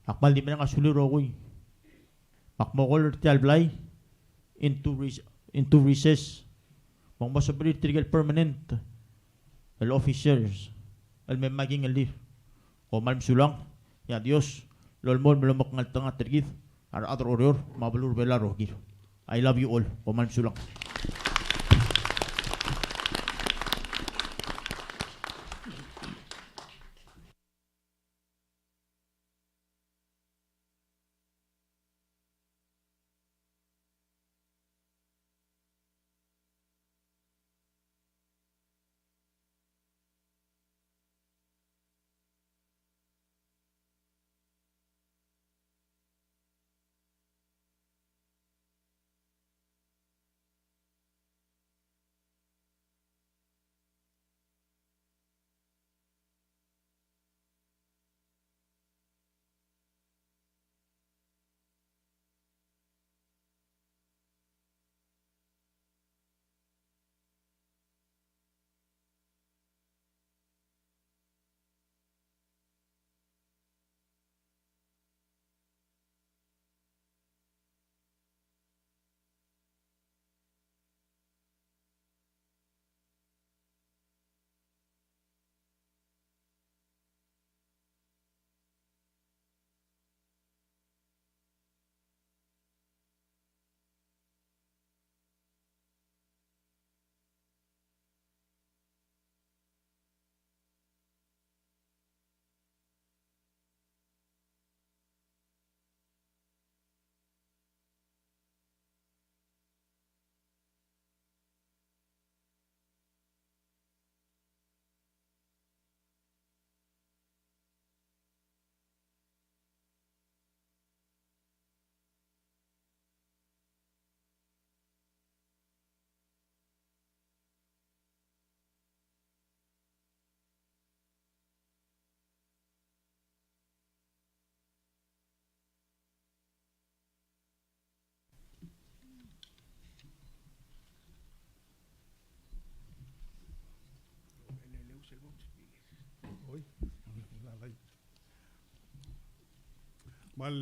Ak kmal di mereng a suliu el rokui. Me ak mo call er tia el blai into re-, into recess. Me ng mo sebechir tirke el permanent el officers el me mei a kingellir. Kom kmal mesulang, e a Dios a lolemolem el omekngeltengat er kid a rechad er Oreor me a beluu er a Belau el rokir. I love you all. Kom kmal mesulang. Kmal,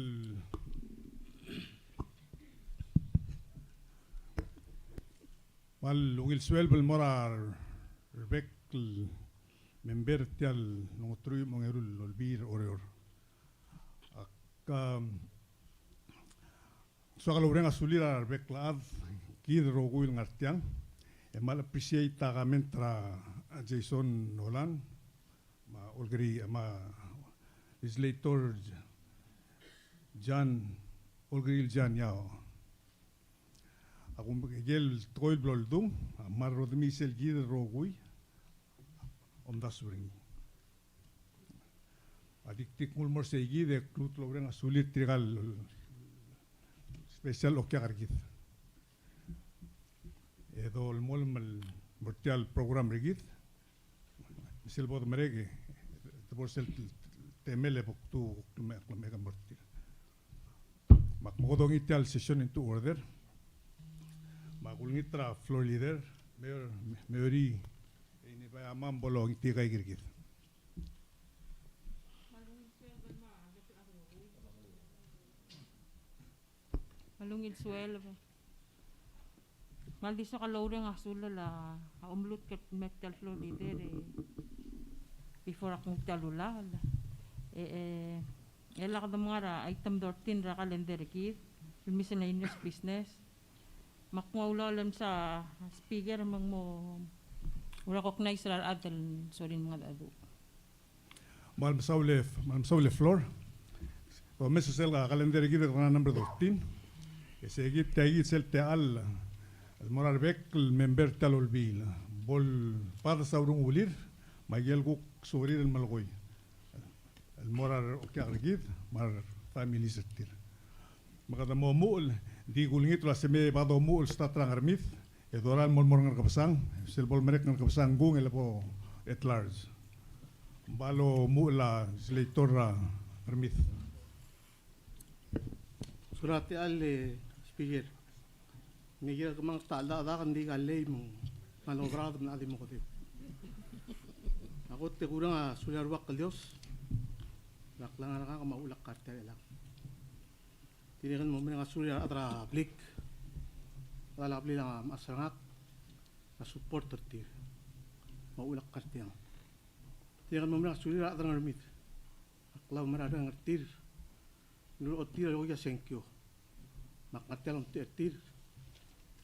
kmal ungil sueleb el mo er a rebek el member er tia el ongeteruich me a ongeru el olbiil er Oreor. Ak, um, soak el oureng a sulir a rebek el chad, kid el rokui el ngar tiang, e kmal appreciate a comment er a Jason Nolan, me a Olkeriil, me a Legislator John, Olkeriil John Yao. A kumekekerei el tekoi el blo ldung, a kmal rodemii sel kid el rokui, omdasu er ngii. A di kuk nguu el mo er seikid e kuk lmuut el oureng a sulir tirka el special okiak er kid. E dolemolem el mo er tia el program er kid, me sel bo demerek e de bo er sel temel e bo kdu kuk me, me mo er tir. Me ak mo dongii tia el session into order. Me ak olengit er a floor leader, Mayor, Mayor, e invitem a bo longitii a ika er kid. Kmal ungil sueleb. Kmal di soak el oureng a sulel a, a omelutk el mei er tia el floor leader, e before ak nguu tia el ulal. E, e, e lak de menga er a item thirteen er a calendar er kid, el miscellaneous business. Me ak nguu a ulaol el msa speaker me ng mo recognize er a rechad el sorir el mengedecheduch. Me kmal mesaul e, me kmal mesaul e floor. Domes er sel calendar er kid el kora number thirteen. E se kid, tia kid sel techall el mo er a rebek el member er tia el olbiil. Bo el bades a urengulir, me a ikel kuk sorir el melekoi el mo er a okiak er kid, me a families er tir. Me kede mo omuchel, di kulengit el uase me bo domuchel el start er a Ngermid, e dorael el mo el mo er a Ngerkebesang, sel bo lemerek Ngerkebesang kung e le bo at large. Bo lomuchel a legislator er a Ngermid. Sulang er tia el speaker. Me kira kemang ta el dak, dak ng di ka lei me ng kmal oberaod me ng di mo kedeb. A kot e kureng a sulir a Rubak el Dios. Lak lengar er ngak me a uchul a kar tia el chelechang. Dirrek el mo mereng a sulir a rechad er a blik. Rechad er a blik a mechas er ngak, a support er tir. Me a uchul a kar tiang. Dirrek el mo mereng a sulir a rechad er a Ngermid. A klaumerang er tir el ulecholt er tir el okiu a sengkio. Me ak ngar tia el omtechei er tir.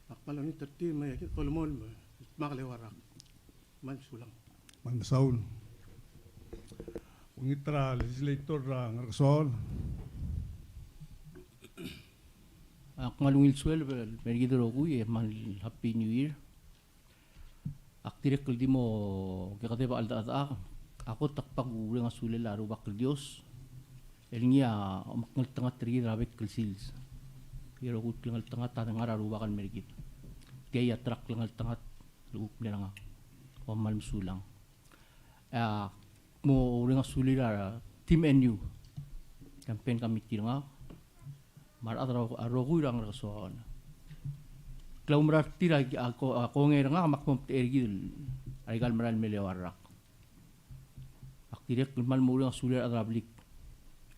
Me ak kmal olengit er tir me aki dolemolem el dmak el eua el rak. Me kmal mesulang. Me kmal mesaul. Olengit er a legislator er a Ngerkesoaol. Ak kmal ungil sueleb el mer kid el rokui e kmal happy new year. Ak dirrek el di mo kekedeb a cheldechedechak, a kot ak bo kureng a sulel a Rubak el Dios el ngii a omekngeltengat er kid er a bek el sils. Kid el rokui el klengeltengat a dengar er a Rubak el mer kid. Tia a ta er a klengeltengat el kuk mle er ngak. Kom kmal mesulang. Ak mo oureng a sulir a Team N U, campaign committee er ngak, me a rechad er a rokui er a Ngerkesoaol. Klaumerang er tir a, a ko-, a kongei er ngak me ak mo omtechei er kid el, a ikal merael el mle eua el rak. Ak dirrek el kmal mo oureng a sulir a rechad er a blik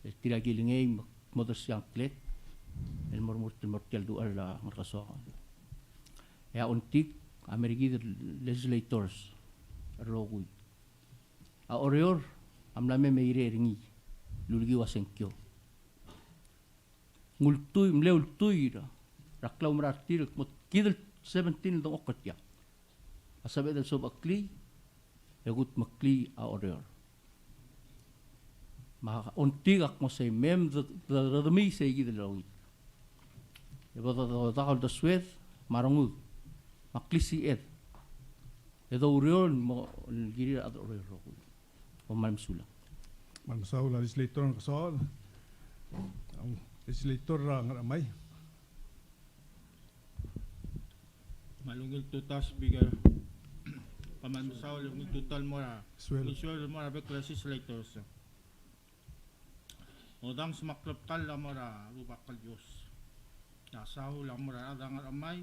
el tir a kilengei me ak mo odersii a ngklek el mo remurt el mo er tia el duchall er a Ngerkesoaol. E a ongtik a mer kid el legislators el rokui. A Oreor a mla me meirei er ngii el ulekiu a sengkio. Ng ultuil, mle ultuil er a klaumerang er tir el kmo kid el seventeen el dengchokl er tia a sebeched el sobecheklii e kudmeklii a Oreor. Me a ongtik ak mo sei me mde, de, de, redemii sei kid el rokui. E bo de, de, de uldesued me a rengud me a klisiched e doureor el mo kirir a rechad er a Oreor el rokui. Kom kmal mesulang. Kmal mesaul a legislator er a Ngerkesoaol. Legislator er a Ngerchemai. Kmal ungil tutau speaker. Kmal mesaul, ungil tutau el mo er a, sueleb, ungil sueleb el mo er a bek el legislators. Odanges me a klebkall a mo er a Rubak el Dios. A saul a mo er a rechad er a Ngerchemai,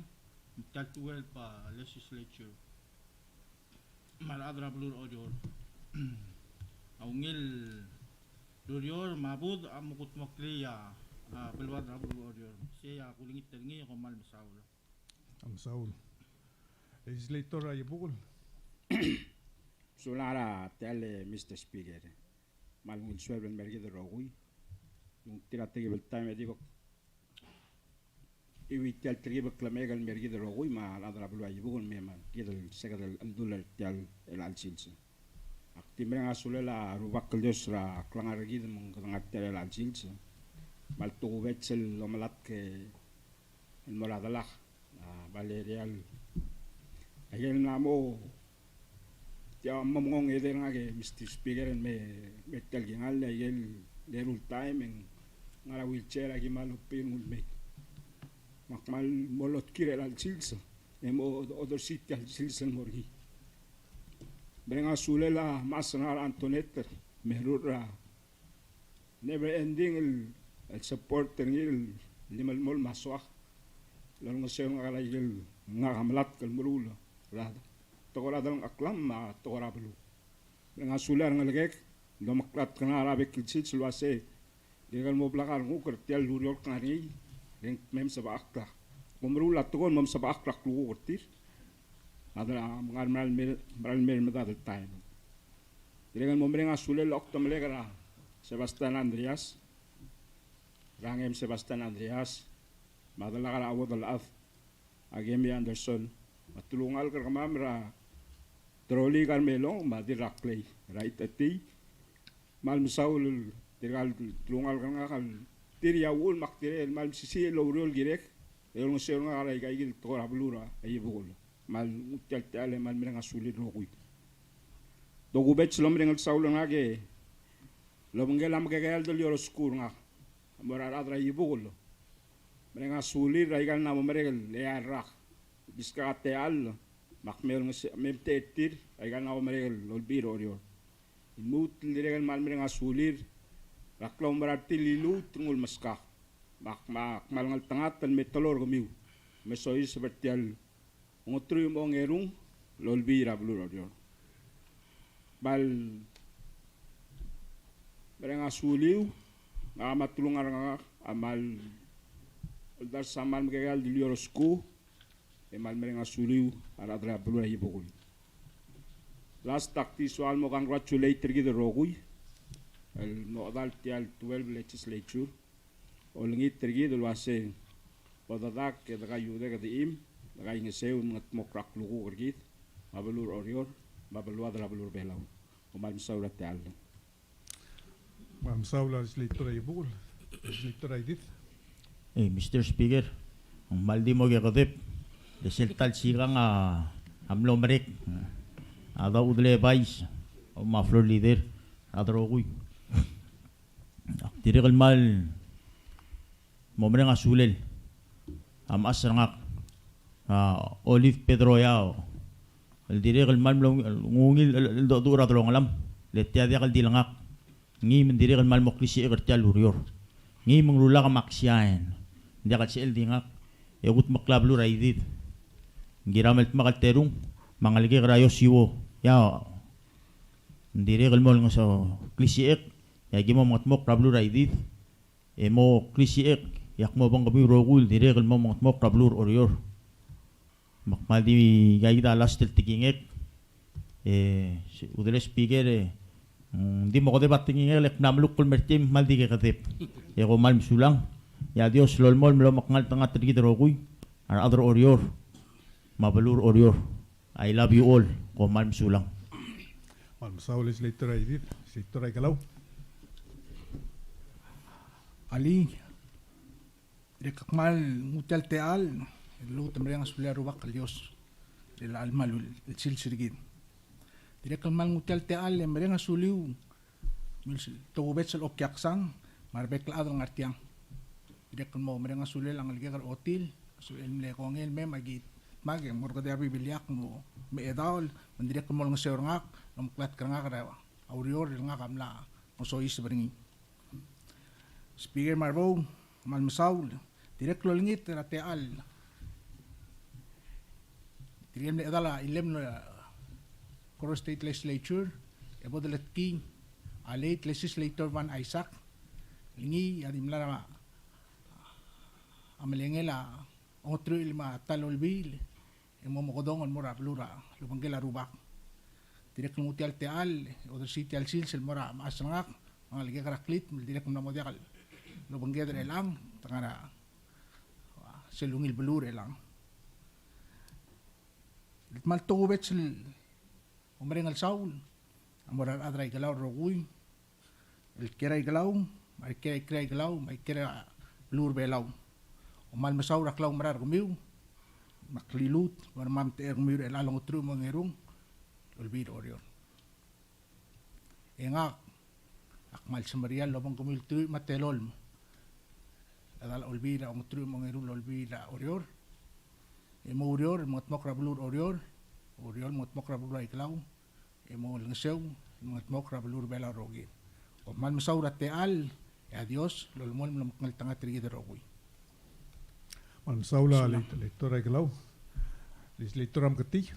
me tia el twelve a legislature. Me a rechad er a beluu er a Oreor. A ungil Oreor me a budech a mo kudmeklii a, a, beluad er a beluu er Oreor. Sei a kulengit er ngii e kom kmal mesaul. Kmal mesaul. Legislator er a Iebukel. Sulang er a techall, Mister Speaker. Me a ungil suebel el mer kid el rokui. Ng tir a tekib el taem e di bek Iuii tia el telkib el klemeek el mer kid el rokui me a rechad er a beluu er a Iebukel el mei me kid el seked el cheldul er tia el chelecha el sils. Ak di mereng a sulel a Rubak el Dios er a klengar er kid me ng kedengar tia el chelecha el sils. Me a le tokubets el omelatk el mo er a delak, a, Valeria el, aike el mla mo Tia a mo mengong e dei er ngak e Mister Speaker el me, me tia el kingall, aike el eru el taem e ng ngar er a wheelchair a ki mal open el mei. Me ak kmal mo lotkir er a chelecha el sils e mo odersii tia el sils el mo er ngii. Mereng a sulel a mechas er ngak er a Antoinette el me ruul er a never ending el, el support er ngii el limelemolem a soak el olengeseu er ngak er aike el ngak a melatk el meruul er a tekoi er a delengcheklam me a tekoi er a beluu. Mereng a sulel a rengelekek el domeklatk er ngak er a bek el sils el uase dirrek el mo blak a renguk er tia el ureor el kngar er ngii, e le ng mei me sebechakl a, mo meruul a tekoi el mo sebechakl a klukuk er tir. A de, a, ngar er a mera el mei, mera el mei er medad el taem. Dirrek el mo mereng a sulel a okdemelek er a Sebastian Andreas, er a Ngem Sebastian Andreas, me a delak er a Uodelchad, a Kemi Anderson, me a telungalek er kemam er a Troli Carmelo, me a Dirraklei, er a Itetii, kmal mesaul el tirka el telungalek er ngak el tir a uchul me ak dirrek el kmal mesisiich el oureor el kirek, e olengeseu er ngak er aika el tekoi er a beluu er a Iebukel. Kmal nguu tia el techall e kmal mereng a sulir el rokui. Tokubets el omereng el saul er ngak e el obengkel a mekekeald el iorosku er ngak el mo er a rechad er a Iebukel. Mereng a sulir er aika el mla mo merek el eai el rak. Diskak a techall, me ak me olengeseu, me mtechei er tir, aika el mla mo merek el Olbiil er Oreor. Lmuut el dirrek el kmal mereng a sulir er a klaumerang er tir el liluut el nguu el meskak. Me ak, me ak kmal ngeltengat el me teloi er kemiu me soiseb er tia el ongeteruich me a ongerung el Olbiil er a beluu er Oreor. Kmal mereng a suliu, ngak me a telungalek er ngak a kmal oldars a kmal mekekeald el iorosku, e kmal mereng a suliu a rechad er a beluu er a Iebukel. Last, ak di soal mo congratulate er kid el rokui el mlo chedal tia el twelve legislature. Olengit er kid el uase bo dedak e dekaudek e deim, dekaingeseu el mengedmokl er a klukuk er kid, me a beluu er Oreor, me a beluad er a beluu er Belau. Kom kmal mesaul er a techall. Kmal mesaul a Legislator er a Iebukel, Legislator er a Idid. E, Mister Speaker, ng kmal di mo kekedeb, e sel ta el sikang a, a mlo merek, a Daudle Vice, me a Floor Leader, a rokui. Ak dirrek el kmal mo mereng a sulel a mechas er ngak, a Olive Pedro Yao, el dirrek el kmal mlo ungil el, el, el dodu er a delongelam, le tia diak el di le ngak. Ngii me ng dirrek el kmal mo klisichek er tia el ureor. Ngii me ng rulak me ak siain. Ng diak el sel di ngak, e kudmeklii a beluu er a Idid. Ng kiram el dmak el terung, me a ngelekek er a Yosiwo Yao, ng dirrek el mo olengeseu klisichek, e aki mo mengedmokl er a beluu er a Idid, e mo klisichek, e ak mo obengkemiu el rokui el dirrek el mo mengedmokl er a beluu er Oreor. Me ak kmal di, aikakid a last el tekingek, e, Udelel Speaker, e, mm, di mo kedeb a tekingek, le ak mla melukl el mer tiang me ak kmal di kekedeb. E kom kmal mesulang, e a Dios a lolemolem el omekngeltengat er kid el rokui, a rechad er Oreor, me a beluu er Oreor. I love you all. Kom kmal mesulang. Kmal mesaul Legislator er a Idid, Legislator er a Ikelau. Alii, dirrek el kmal nguu tia el techall, el lmuut e mereng a sulir a Rubak el Dios er a kmal el sils er kid. Dirrek el kmal nguu tia el techall e mereng a suliu, me a tokubets el okiaksang me a rebek el chad el ngar tiang. Dirrek el mo mereng a sulel a ngelekek er a Otil, a sulel el mle kongei el mei me aki dmak e mo er kede a bibiliak mo mechedaol, me ng dirrek el mo olengeseu er ngak el omeklatk er ngak er a ureor el ngak a mla mo soiseb er ngii. Speaker Marbou, kmal mesaul, dirrek el olengit er a techall. Tirke el mle chedal a chilem el Koror State Legislature, e bo deletkiii a late Legislator Van Isaac, el ngii a di mla er a, a melengel a ongeteruich me a ta el olbiil, e mo mekedong el mo er a beluu er a obengkel a Rubak. Dirrek el nguu tia el techall, e odersii tia el sils el mo er a mechas er ngak, me a ngelekek er a klit, me dirrek el mla mo diak el obengked er chelechang, te ngar er a, a, sel ungil beluu er chelechang. El kmal tokubets el omereng el saul a mo er a rechad er a Ikelau el rokui, el kiei er a Ikelau, me a ikrel a Ikelau, me a ikrel a beluu er a Belau. Kom kmal mesaul er a klaumerang er kemiu, me a kliluut, me a remam techei er kemiu er chelecha el ongeteruich me a ongerung el olbiil er a Oreor. E ngak a kmal semeriar el obengkemiu el teruich me a telolem er a chelecha el olbiil er a ongeteruich me a ongerung el olbiil er a Oreor. E mo oureor el mengedmokl er a beluu er a Oreor, oureor el mengedmokl er a beluu er a Ikelau, e mo olengeseu el mengedmokl er a beluu er a Belau el rokui. Kom kmal mesaul er a techall, e a Dios a lolemolem el omekngeltengat er kid el rokui. Kmal mesaul a Sulang. Leit-, Leitor er a Ikelau. Legislator er a Meketii.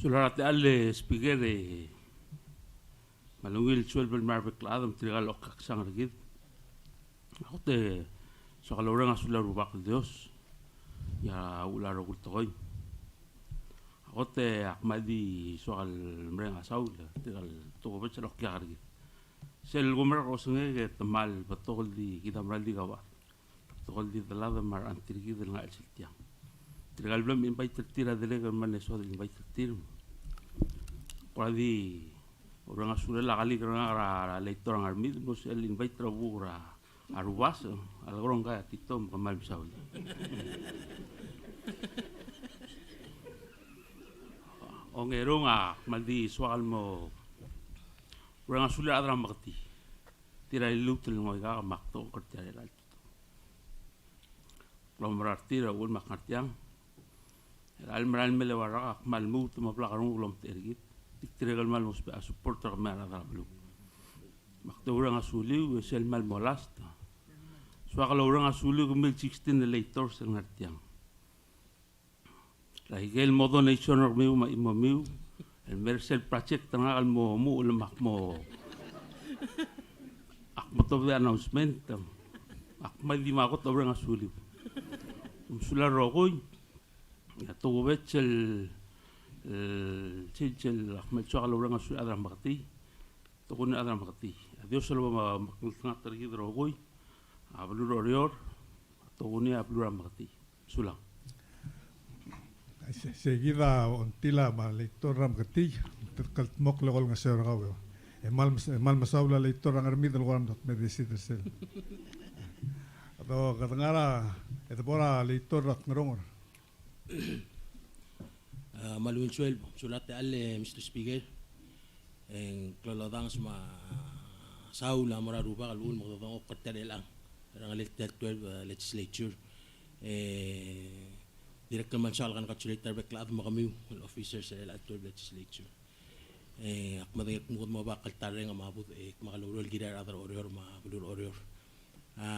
Sulang er a techall, e Speaker, e me a ungil sueleb el mei er a rebek el chad me tirka el okiu a ksang er kid. A kot e soak el oureng a sulir a Rubak el Dios, e a uchul a rokui el tekoi. A kot e ak kmal di soak el mereng a saul er tirka el tokubets el okiu er kid. Sel kumerang er a osengek e te kmal betok el di kid a mera el di kau a betok el di delad me a rechad er tir kid el ngar er a chelsel tiang. Tirka el bla me invite er tir a dirrek el mle soad el invite er tir. Kora di oureng a sulel a kalik er ngak er a Leitor er a Ngermid, mo sel invite er a buk er a Rubas, a lekerong ka Tito, me kmal mesaul. Ongerung a kmal di soak el mo oureng a sulir a rechad er a Meketii. Tir a liluut el ngoikak me ak tokubets er tia el klaumerang er tir a uchul me ak ngar tiang. Er a chelecha el merael mei el eua el rak a kmal lmuut me a blak a renguk el omtechei er kid. Tirke el kmal mo ousbech a support er kemiu a rechad er a beluu. Me ak doureng a suliu, e sel kmal mo last. Soak el oureng a suliu kemiu el sixteen el leitors el ngar tiang. Er a ikel mo donation er kemiu me a chimomiu el mei er sel project er ngak el mo, mo, el mo, ak mo, ak mo tobed er a announcement, ak kmal di mo kot oureng a suliu. Kom sulang el rokui, e a tokubets el, el, sel, sel, ak kmal soak el oureng a suliu a rechad er a Meketii. Tokuni a rechad er a Meketii. A Dios a lebo mekngeltengat er kid el rokui, a beluu er a Oreor, a tokuni a beluu er a Meketii. Sulang. Se, se kid a Ongtil me a Leitor er a Meketii, te kldmokl el olengeseu er kau. E kmal mes-, e kmal mesaul a Leitor er a Ngermid el kora mdak me di sider sel. Kede, kede ngar er a, e de bo er a Leitor er a Tngeronger. A, me a ungil sueleb, sulang er a techall, e Mister Speaker. E ng klou el odanges me a saul a mo er a Rubak el uchul me kede dengchokl er tia el chelechang er a ngelel tia el twelve, e, legislature. E dirrek el kmal soak el congratulate er a rebek el chad me kemiu el officers er chelecha el twelve legislature. E ak medengei el kmo kede mo oba kltarreng me a budech e kmal oureor el kirir a rechad er a Oreor me a beluu er a Oreor. A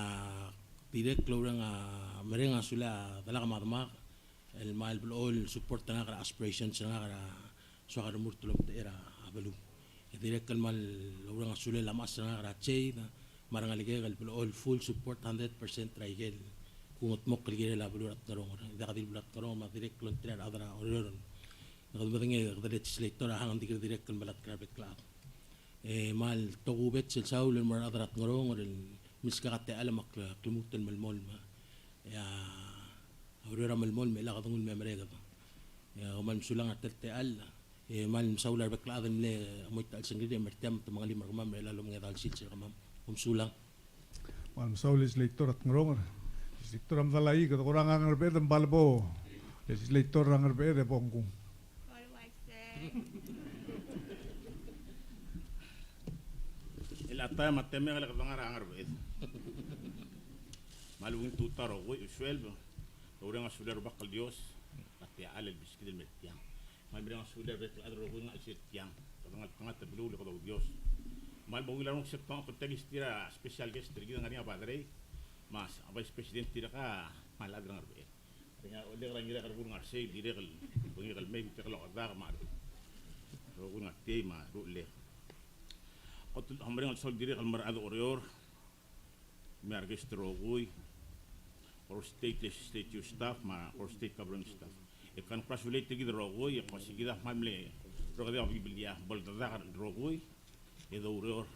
dirrek el oureng a mereng a suliu a delak me a demak el kmal blechoel el support er ngak er a aspirations er ngak er a soak el remurt el omtechei er a beluu. E dirrek el kmal oureng a sulel a mechas er ngak er a Jade me a rengelekek el blechoel el full support hundred percent er a ikel kungedmokl el kirel a beluu er a Tngeronger. E diak di le beluu er a Tngeronger me a dirrek el ongtil a rechad er a Oreor. Kede medengei, kede legislator a hang, ng di kede dirrek el melatk er a rebek el chad. E kmal tokubets el saul el mo er a rechad er a Tngeronger el milskak a techall me a kl-, klmuut el melemolem. E a Oreor a melemolem, e chelecha kede nguu el me mereked. E kmal mesulang er tia el techall. E kmal mesaul a rebek el chad el mle mo ta el sengklir e mer tiang me te mengelim er kemam er chelecha el omenged a sils er kemam. Kom sulang. Kmal mesaul a legislator er a Tngeronger. Legislator er a Medalaii, kede kora ngar er a Ngerbeched me bo lebo. Legislator er a Ngerbeched e bo ngkung. Chelecha el taem a temek e le kede ngar er a Ngerbeched. Kmal ungil tutau el rokui, sueleb. Oureng a sulir a Rubak el Dios er tia el challenge el beskid el mer tiang. Kmal mereng a sulir a rebek el chad el rokui el ngar er sel tiang. Kede ngeltengat el beluu el kede oudios. Kmal bo ungil a renguk sel kdengchokl el telis tir a special guest er kid el ngar er ngii a Padre me a Vice President, tirka a kmal chad er a Ngerbeched. Ngar er ngii a Ollei er a Ngirakebukl el ngar er sei, dirrek el Ngii el mei me tirke el okedak me a rokui el ngar tiei me a ruchellel. Kot el omereng el soal dirrek el mo er a rechad er Oreor, me a request er a rokui, Koror State Legislature staff, me a Koror State Government staff. E congratulate er kid el rokui, e ko se kid a kmal mle, rokui a bibilia, bo ledak el rokui, e doureor er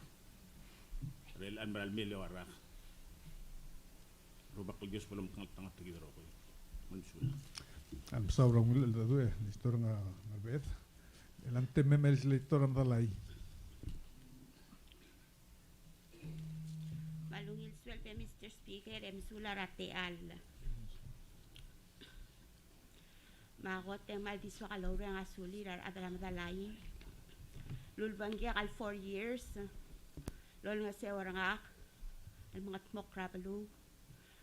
chelechang me a lemei el eua el rak. Rubak el Dios bo lomekngeltengat er kid el rokui. Mesulang. Mesaul er a ungil cheldecheduch, e, Legislator Ngar-, Ngarbeched. Chelechang e te mei me a Legislator Medalaii. Me a ungil sueleb e Mister Speaker, e mesulang er a techall. Me a kot e ng kmal di soak el oureng a sulir a rechad er a Medalaii el ulebengkek el four years el olengeseu er ngak el mengedmokl er a beluu.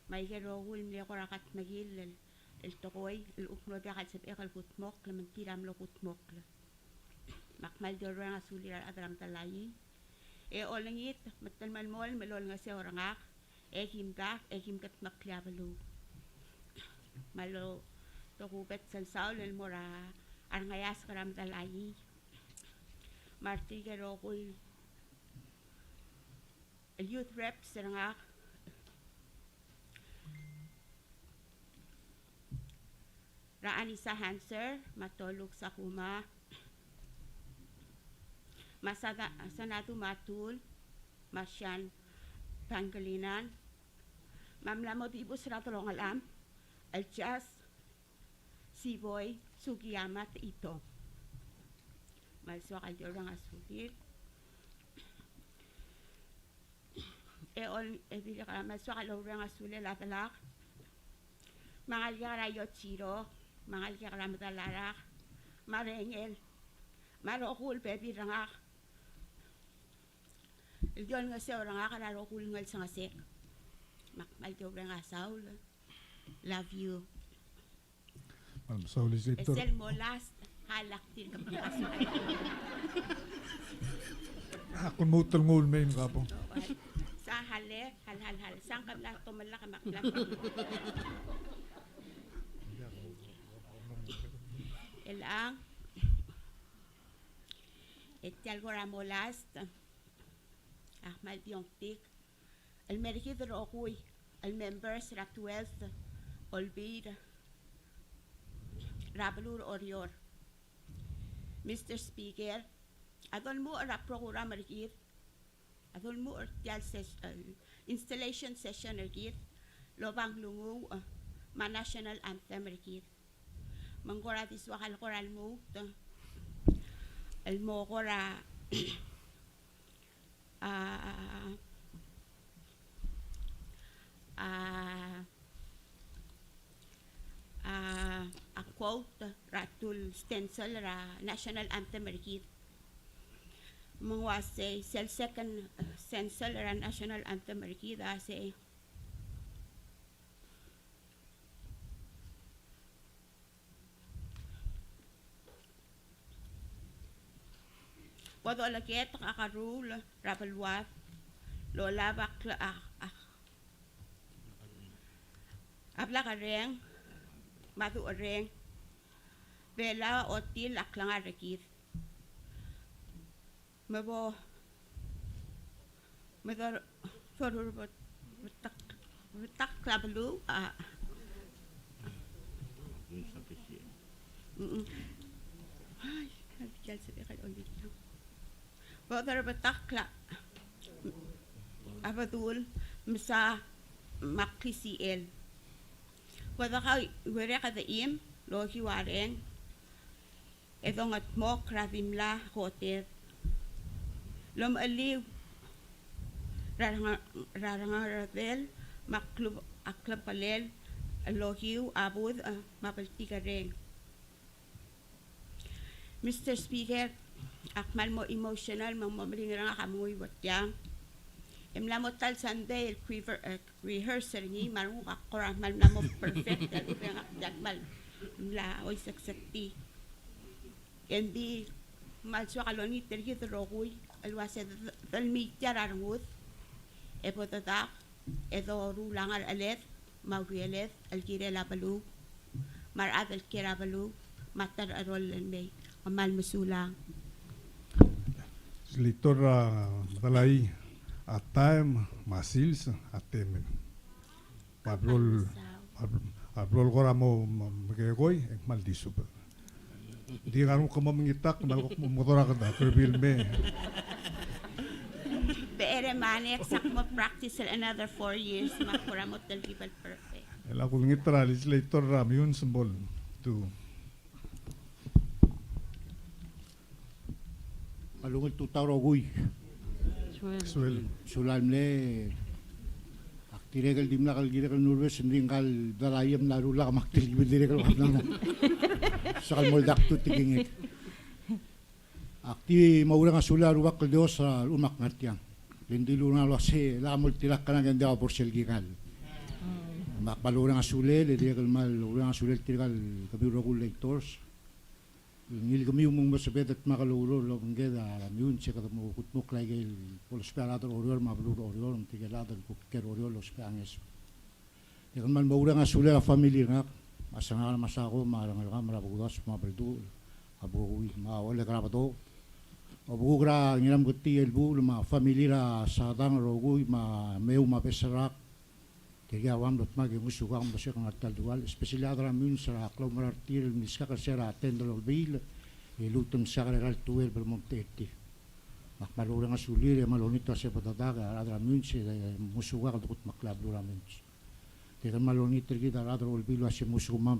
Me aike el rokui el mle kora kadmekill el, el tekoi el kuk mlo diak el sebechek el kudmokl me ng tir a mlo kudmokl. Me ak kmal di oureng a sulir a rechad er a Medalaii. E olengit me te melemolem el olengeseu er ngak, e kim dak, e kim kedmeklii a beluu. Me a lotokubets el saul el mo er a rengeasek er a Medalaii. Me a retirke el rokui el youth reps er ngak, er a Anisa Hanser, me a Toluk Sakuma, me a Sada-, Sanadu Matul, me a Shan Pangelinan, me a mla mo dibus er a delongelam el Jas Siboi Sugiyama Teito. Me a lsoak el di oureng a sulir. E ol-, e dirrek el me a lsoak el oureng a sulel a delak. Me a ngalek er a Yoshiro, me a ngalek er a Medalarak, me a Rengel, me a rokui el bebil er ngak el di olengeseu er ngak er a rokui el ngelsengesek. Me ak kmal di oureng a saul. Love you. Mesaul Legislator. E sel mo last, halak tir ke mekas. Ak lmuut el nguu el mei me ka bo. Sa hale, hal, hal, hal. Sa ng kemla tomellak me ak lak. Chelechang. E tia el kora mo last. Ak kmal di ongtik el mer kid el rokui el members er a twelfth Olbiil er a beluu er Oreor. Mister Speaker, a dolemuchel er a program er kid, a dolemuchel er tia el ses-, eh, installation session er kid, el oba ng lunguuch, eh, me a national anthem er kid. Me ng kora di soak el kora lmuut el mo kora a, a, a, a quote er a tul stencil er a national anthem er kid. Me ng uasei, sel second, eh, stencil er a national anthem er kid a sei. Bo doleketek a keruul er a beluad el olab a kle-, a, a, a blakerreng me a ducherreng. Belau a otil a klengar er kid. Me bo, me dor-, dorurebetak, betak a beluu, a. Mm-mm. Ai, a di tia el sebechek el olengit. Bo dorurebetak a bedul, mesa, me a klisichel. Bo dekauiuerek a dechim el okiu a reng, e dongedmokl er a dimlak koted. Lomecheliu er a rengar-, er a rengardel me a klub-, a klebekelel el okiu a budech, eh, me a bltikerreng. Mister Speaker, ak kmal mo emotional me ng mo meringel er ngak a menguiu er tiang. E mla mo ta el Sunday el quiver, eh, rehearse er ngii, me a renguk a kora kmal mla mo perfect, e rubengak a kmal mla oiseksektii. Engdi kmal soak el olengit er kid el rokui el uase de-, de-, delmii tia er a rengud, e bo dedak, e doruul a ngercheled me a uriuled el kirel a beluu, me a rechad el kiei er a beluu, me a ta er a rolel el mei. Kom kmal mesulang. Legislator, a, Medalaii, a taem me a sils a temel. Me a blo el, a blo el kora mo, mo, mekekoi, e ng kmal di subed. Di ngar er ngii a mo mengitakl, me a leko mo, mo dora kede, kede bil me. Becherei me a next ak mo practice el another four years, me ak kora mo telkib el perfect. E a kulengit er a legislator er a Meyuns, me bo le tu. Me a ungil tutau el rokui. Suel. Suel. Sulang el mle, ak dirrek el dimlak el kirek el nervous, ng di ngka el Medalaii a mla rullak me ak telkib el dirrek el kemam. Sel kmal mo oldak tu tekingek. Ak di mo oureng a sulel a Rubak el Dios er a lechub me ak ngar tiang. Le ng dilu er ngak el uasei, lak moltirakl er ngak e ng diak bo er sel kingall. Me ak kmal oureng a sulel, e dirrek el kmal oureng a sulel tirka el kemiu el rokui el legislators. Ngii el kemiu me ng mo sebeched el dmak el oureor el obengked er a Meyuns e kede mo kudmokl aike el bo lousbech a rechad er a Oreor me a beluu er a Oreor, me tirke el chad el kuk er a Oreor el lousbech a ngeso. Dirrek el kmal mo oureng a sulel a family er ngak, a Sengak me a Sako me a rengelekam er a Bekudasech me a Belduchel, a Bekukui me a Olekrabedo, a Bekuk er a Ngirameketii el Buul me a family er a Sadang el rokui me a Meu me a Beserak, Tirke a ua mlo dmak e ngosukak me mlo sebechek el ngar tia el dual, especially a rechad er a Meyuns er a klaumerang er tir el meskak er se er a ten el olbiil, e lmuut el meskak er a elecha el twelve el mo omtechei er tir. Me ak kmal oureng a sulir e kmal olengit er a se bo dedak a rechad er a Meyuns e ngosukak el dekudmeklii a beluu er a Meyuns. Tirke el kmal olengit er kid a rechad er a Olbiil el uase ngosukemam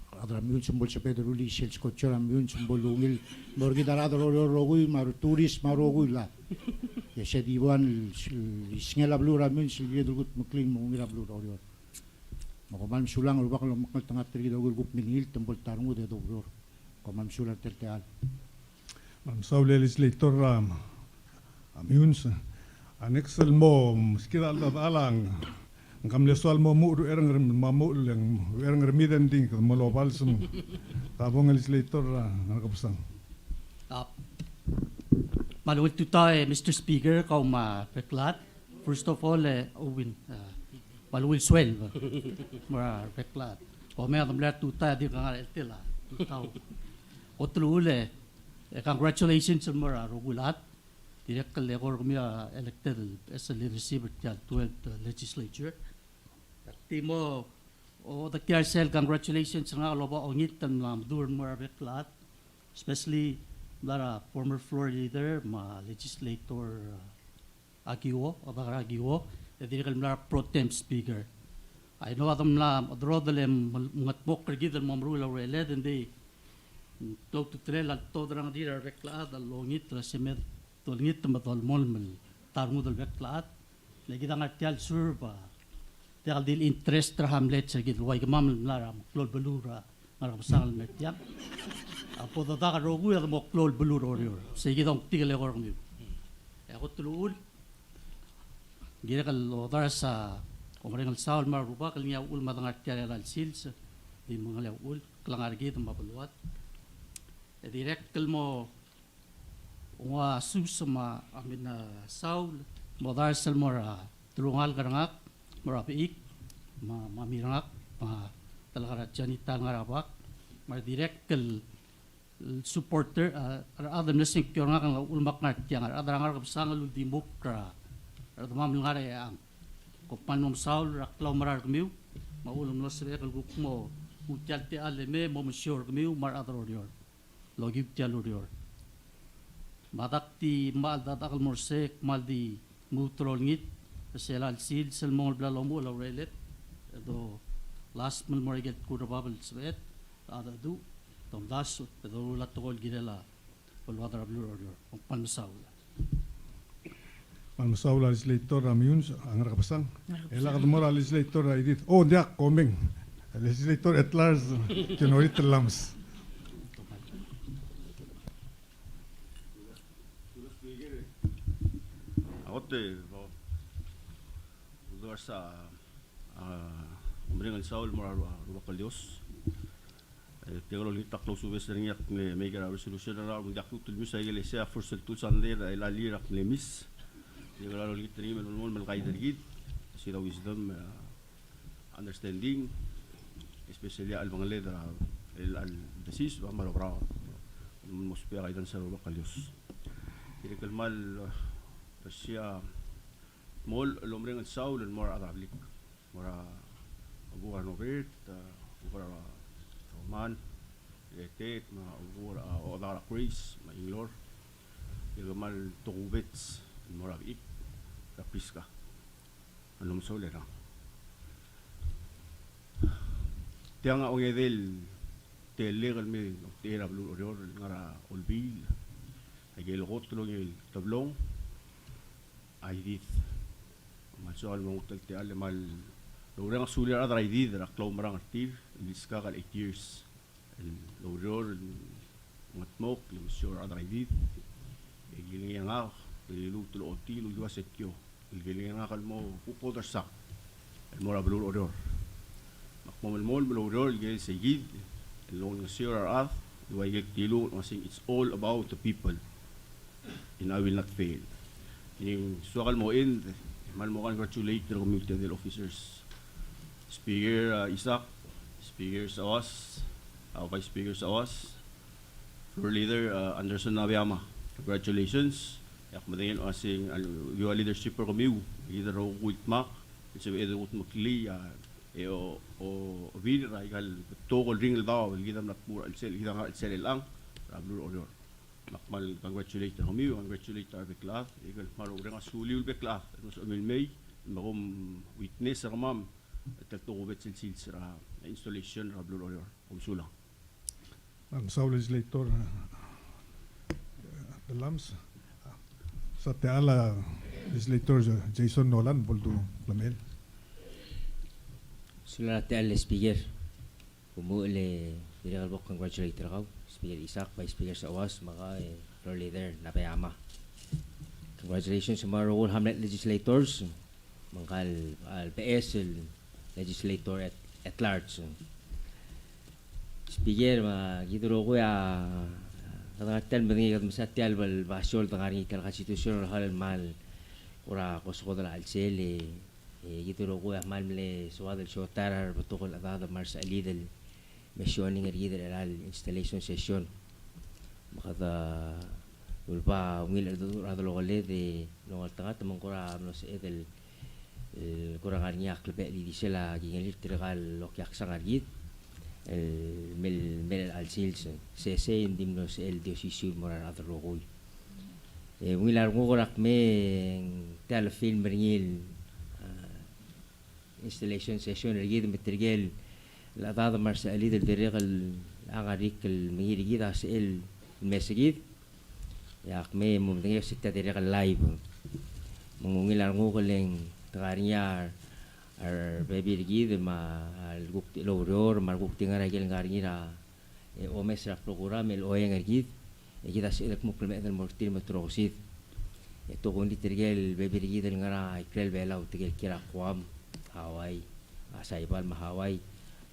a rechad er a Meyuns me bo lsebeched el rullii sel skojo er a Meyuns me bo lungil mo er kid a rechad er a Oreor el rokui me a retourist me a rokui el chad. E se di ua el, el isngel a beluu er a Meyuns el kired el kudmeklii el mo ungil a beluu er a Oreor. Me kom kmal mesulang, Rubak a lomekngeltengat er kid el rokui el kuk mengilt me bo el ta rengud e doureor. Kom kmal mesulang er tia el techall. Me a mesaul e legislator er a, a Meyuns. A next el mo meskid a cheldechedechal a ng, ng kmal soal el mo muchel er a Ngerem-, mo muchel er a Ngermid e ng di kede mo lobals me. Tabong e legislator er a Ngerkebesang. A, me a ungil tutau e Mister Speaker, kau me a rebek el chad. First of all, e, Owen, e, me a ungil sueleb mo er a rebek el chad. Kom mei e de mle tutau e dirk ngar er a chelsel a tutau. Kot el uchul e, e, congratulations el mo er a rokui el chad. Dirrek el eko er kemiu a elected el, as a leadership er tia el twelfth legislature. Ak di mo odekiu er sel congratulations er ngak el oba ongit el mla meduch el mo er a rebek el chad, especially mla er a former floor leader me a legislator, uh, Akiwo, Obak er a Akiwo, e dirrek el mla er a pro tem speaker. I know a de mla mederodel e mengedmokl er kid el mo meruul a ureled, e ng di, mm, klou a ultutelel a letobed er a ngdir a rebek el chad el ongit er a se me dolengit me dolemolem el ta rengud el bek el chad. Le kid a ngar tia el serve a diak el di el interest er a hamlet, se kid el ua ikemam el mla er a meklou el beluu er a Ngerkebesang el mer tiang. A bo dedak el rokui a de mo klou el beluu er a Oreor. Se kid a ongtik el eko er kemiu. E kot el uchul, kirek el odars a omereng el saul me a rubak el ngii a uchul me a de ngar tia el chelecha el sils, di mengelii a uchul, klengar er kid me a beluad. E dirrek el mo ua sus me a, I mean, a, saul, mo dars el mo er a telungalek er ngak, mo er a Bechik, me a, me a mami er ngak, me a telkar a Janita el ngar er a bak, me a dirrek el, el supporter, a, a rechad el mle sengkio er ngak el uchul me ak ngar tiang, a rechad er a Ngerkebesang el uldimukl er a, er a demam el ngar er a eang. Kom kmal mo mesaul er a klaumerang er kemiu, me a uchul me ng mlo sebechek el kuk mo, mo tia el techall e mei, mo mesiou er kemiu, me a rechad er a Oreor. Lokiu tia el ureor. Me a dak di kmal dechedecheduch el mo er sei, kmal di lmuut el olengit er sel chelecha el sils el mong el bla lomuchel a ureled, e dolasem el mo er aike el tkul er a bab el sebeched, a decheduch, domdasu, e doruul a tekoi el kirel a beluad er a beluu er a Oreor. Kom kmal mesaul. Kmal mesaul a legislator er a Meyuns, a Ngerkebesang. Ngerkebesang. E lak de mo er a legislator er a Idid. O, ng diak, komeng. Legislator at large, Kenorit Lames. A kot e, bo, bo dars a, a, omereng el saul el mo er a Rubak el Dios. E, tia el olengit a klou subes er ngii a kmo mei er a resolution er a, ng diak lmuut el mesa aike el sei a first el two Sunday er a chelecha el year a kmo miss. Tia el olengit er ngii me ng melemolem el guide er kid, sel wisdom, e, understanding, especially a chelebangeled er a, el, el Sis, ba maro bravo. Mo ousbech a guidance er a Rubak el Dios. Dirrek el kmal, eh, er sei a mol, el omereng el saul el mo er a rechad er a blik. Mo er a Obuk er a Nobert, eh, Obuk er a Roman, Etet, me a Obuk er a, Odak er a Grace, me a Inglor. Dirrek el kmal tokubets el mo er a bechik, er a Prisca. A lomsaul er a. Tiang a ongedei el telek el me, ongtechei er a beluu er Oreor el ngar er a Olbiil. Aike el kot el ongil teblong a Idid. Me a lsoak el mo nguu tia el techall me a loureng a sulir a rechad er a Idid er a klaumerang er tir el diskak el eight years. El oureor el mengetmokl el mesiou er a rechad er a Idid. E kilengei er ngak, e liluut el ochotii el ua se tia el kilengei er ngak el mo kuk odersang el mo er a beluu er Oreor. Me ak mo melemolem el oureor el kirel sei kid el olengeseu er a rechad, el ua ikel tiluk el uasei, it's all about the people. And I will not fail. Ng soak el mo end, me kmal mo congratulate er kemiu tia el officers. Speaker, uh, Isaac, Speaker Sauas, uh, Vice Speaker Sauas, Floor Leader, uh, Anderson Nabeyama. Congratulations. E ak medengei el uasei, uh, ua leadership er kemiu, kid el rokui el dmak, el sebeched el kudmeklii, uh, e o, o, obil er aika el betok el ringel daob el kid a mla dmu er a chelsel, kid a ngar er a chelsel er chelechang er a beluu er Oreor. Me ak kmal congratulate er kemiu, congratulate er a rebek el chad, e kmal oureng a suliu el bek el chad el mlo sebechemiu el mei, me kom witness er kemam tia el tokubets el sils er a installation er a beluu er Oreor. Kom sulang. Mesaul Legislator, eh, Belams. Sa tia el Legislator Jason Nolan, bo ldu lemechel. Sulang tia el Speaker. Kumuchel e dirrek el bo congratulate er kau, Speaker Isaac, Vice Speaker Sauas, me kau, e, Floor Leader Nabeyama. Congratulations me a rokui el Hamlet Legislators, me ngka el, el beches el Legislator at, at large. Speaker, me kid el rokui a, kede ngar tia el medengei, kede mesa tia el basio el de ngar er ngii tia el Constitution er a kmal kora kosekodel a chelsel, e, E kid el rokui a kmal mle soad el siotai er a rebetok el chedad me a resechelid el me sioning er kid er chelecha el installation session. Me kede uleba ungil cheldecheduch er a delongeled e longeltengat me ng kora mlo sebeched el, el kora ngar er ngii a klebechel el ildisel a kingelel tirka el okiaksang er kid el mei el, mei el chelecha el sils. Sesei e ng di mlo sebechel el di osisiu el mo er a rechad el rokui. E ungil a renguk er a kmo ng tia el film er ngii el, a, installation session er kid me tirke el chedad me a resechelid el dirrek el ngar er ngii el mengiil er kid a sebechel el mesekid. E a kmo e mo medengei se tia dirrek el live. Me ng ungil a renguk el ng te ngar er ngii a rebebil er kid me a lekuk di oureor me a lekuk di ngar er a ikel ngar er ngii er a e omes er a program el oeng er kid, e kid a sebeched el kmo klemechedet el mo er tir me te rokesid. E te kuk ngii tirke el bebil er kid el ngar er a ikrel Belau, tirke el kiei er a Guam, Hawaii, a Saipan me a Hawaii,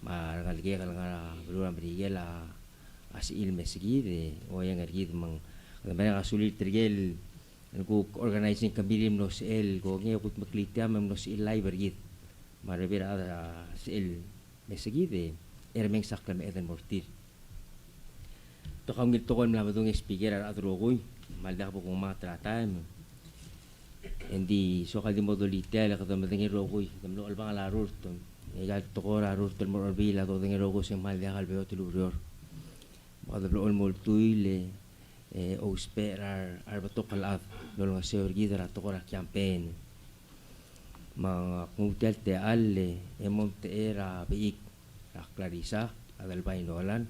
me a rengelekek el ngar er a beluu er a Merikel a, a sebechir el mesekid, e oeng er kid me ng, kede mereng a sulir tirke el kuk organizing committee el mlo sebechel el kongei e kudmeklii tia me ng mlo sebechir el live er kid. Me a rebebil er a chad a sebechel el mesekid e, e remeng sa klemechedet el mo er tir. Te kau ngii el tekoi el mla medung e Speaker, a rechad el rokui, me a ldiak bo kungma er a taem. Engdi soak el di mo dulii tia el kede medengei el rokui, kede mlo chelebangel a rurt. E aika el tekoi er a rurt el mo er a Olbiil a dodengei el rokui se ng kmal diak el beot el ureor. Me kede blechoel mo ultuil e, e ousbech er a, a rebetok el chad el olengeseu er kid er a tekoi er a campaign. Me ak nguu tia el techall e, e mo omtechei er a bechik er a Clarissa Adelbai Nolan,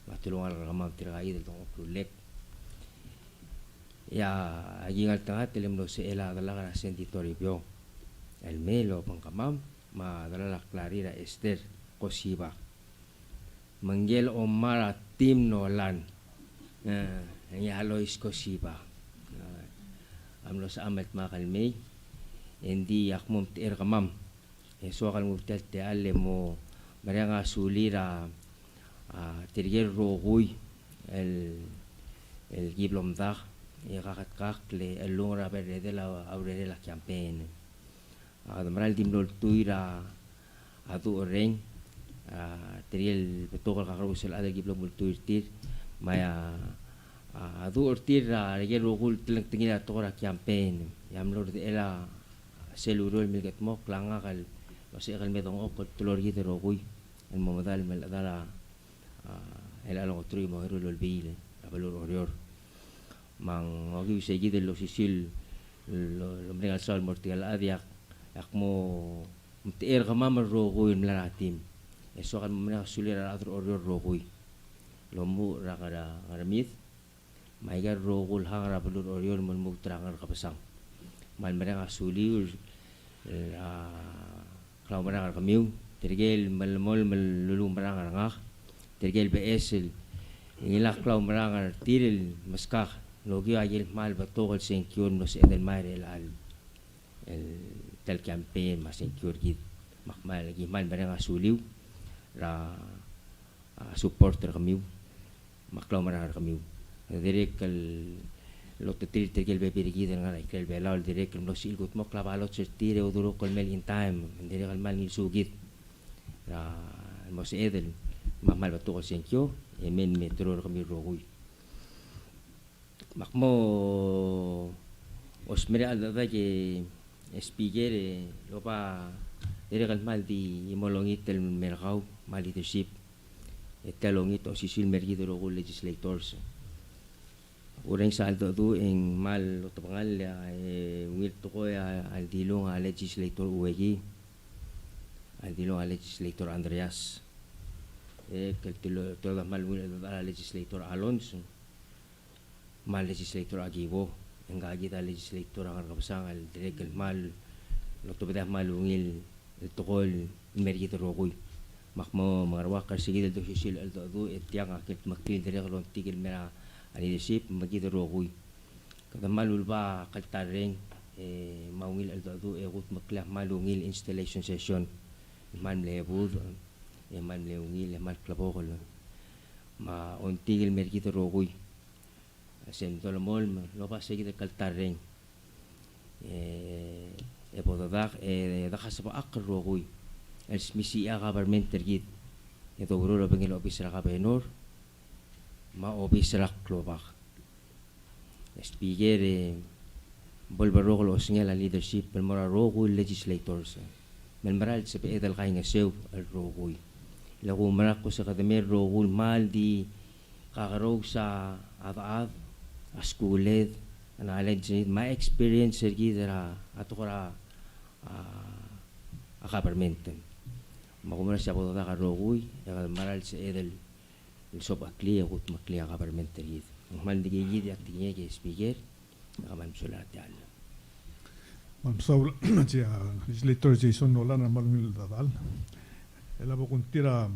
me a telungalek er kemam tirka kid el dengchokl el ullek. E aki ngeltengat el mlo sebechel a delak er a Sandy Toribio el mei el obengkemam, me a delal a Clary er a Esther Kosiba. Me ngike el omar a Tim Nolan, e, ngii a Alois Kosiba. E, a mlo sebecham el dmak el mei, engdi ak mo omtechei er kemam. E soak el nguu tia el techall e mo mereng a sulir a, a, tirke el rokui el, el ki blo mdak, e kaketkakl e chelung er a berredel a, a urerel a campaign. A, kede mera el di mlo ultuil er a, a Duchereng, A, tirke el betok el kakerous el chad el ki blo multuu er tir, me a, a, a duch er tir er a, ikel rokui el telengtengil a tekoi er a campaign, e a mlo redechel a sel ureor el milkedmokl a ngak el, el osechek el me dengchokl el teloi er kid el rokui, el mo medal el me chedal a, a, el a longeteruich me a ongeru el olbiil er a beluu er Oreor. Me ng okiu sei kid el osisiu el, el, el omereng a lsaul el mo er tirke el chad e ak, ak mo omtechei er kemam el rokui el mla er a team. E soak el mo mereng a sulir a rechad er Oreor el rokui el omuchel er a Ngermid, me aika el rokui el hang er a beluu er Oreor el mo lmuut er a Ngerkebesang. Me a le mereng a suliu er a klaumerang er kemiu, tirke el melemolem el uluumerang er ngak, tirke el beches el ngilai a klaumerang er tir el meskak el okiu a ikel kmal betok el sengkio el mlo sebeched el mei er chelecha el, el tia el campaign me a sengkio er kid. Me ak kmal, ki kmal mereng a suliu er a a, support er kemiu, me a klaumerang er kemiu. Dirrek el loteterir tirke el bebil er kid el ngar er a ikrel Belau el dirrek el mlo sebechir el kudmokl a ballots er tir e odurokl el mei el in time, dirrek el kmal ngilsukid er a, el mo sebeched el, me a kmal betok el sengkio, e mei me teror er kemiu el rokui. Me ak mo osmerang a cheldechedechak e Speaker, e loba dirrek el kmal di mo olengit el mer kau me a leadership, e tia el olengit a osisiu el mer kid el rokui el legislators. Orrenges a cheldecheduch e ng kmal otebengall e ungil tekoi a, a ldilung a legislator Ueki, a ldilung a legislator Andreas, e kmal tilo, tilo a kmal ungil el cheldechedechal a legislator Alonso, me a legislator Akibo, e ngka kid a legislator a Ngerkebesang el dirrek el kmal lotobedii a kmal ungil el tekoi el mer kid el rokui. Me ak mo mengeruakl er se kid el di osisiu el cheldecheduch e tiang a kldmeklii el dirrek el ongtik el mer a leadership me kid el rokui. Kede kmal uleba a kltarreng, e me a ungil cheldecheduch e kudmeklii a kmal ungil installation session. Kmal mle budech, e kmal mle ungil, e kmal klebokel. Me a ongtik el mer kid el rokui. Se el dolemolem el oba se kid el kltarreng. E, e bo dedak, e, de kasebechakl el rokui el smisichii a government er kid. E doureor el obengkel a obis er a governor me a obis er a klobak. Speaker, e, bo leberrokel osengel a leadership el mo er a rokui el legislators. Me le mera el sebeched el kaingeseu el rokui. Le kumerang el kmo se kede mei el rokui el kmal di kakerous a chad, a skuul, a knowledge, me a experience er kid er a tekoi er a, a, a government. Me kumerang se a bo dedak el rokui, e kede mera el sebeched el sobecheklii e kudmeklii a government er kid. Ng kmal di kid a tekingek e Speaker, e kmal mesulang er tia el. Kmal mesaul, tia, Legislator Jason Nolan, a kmal ungil el cheldechedechal. E a bo kungtir a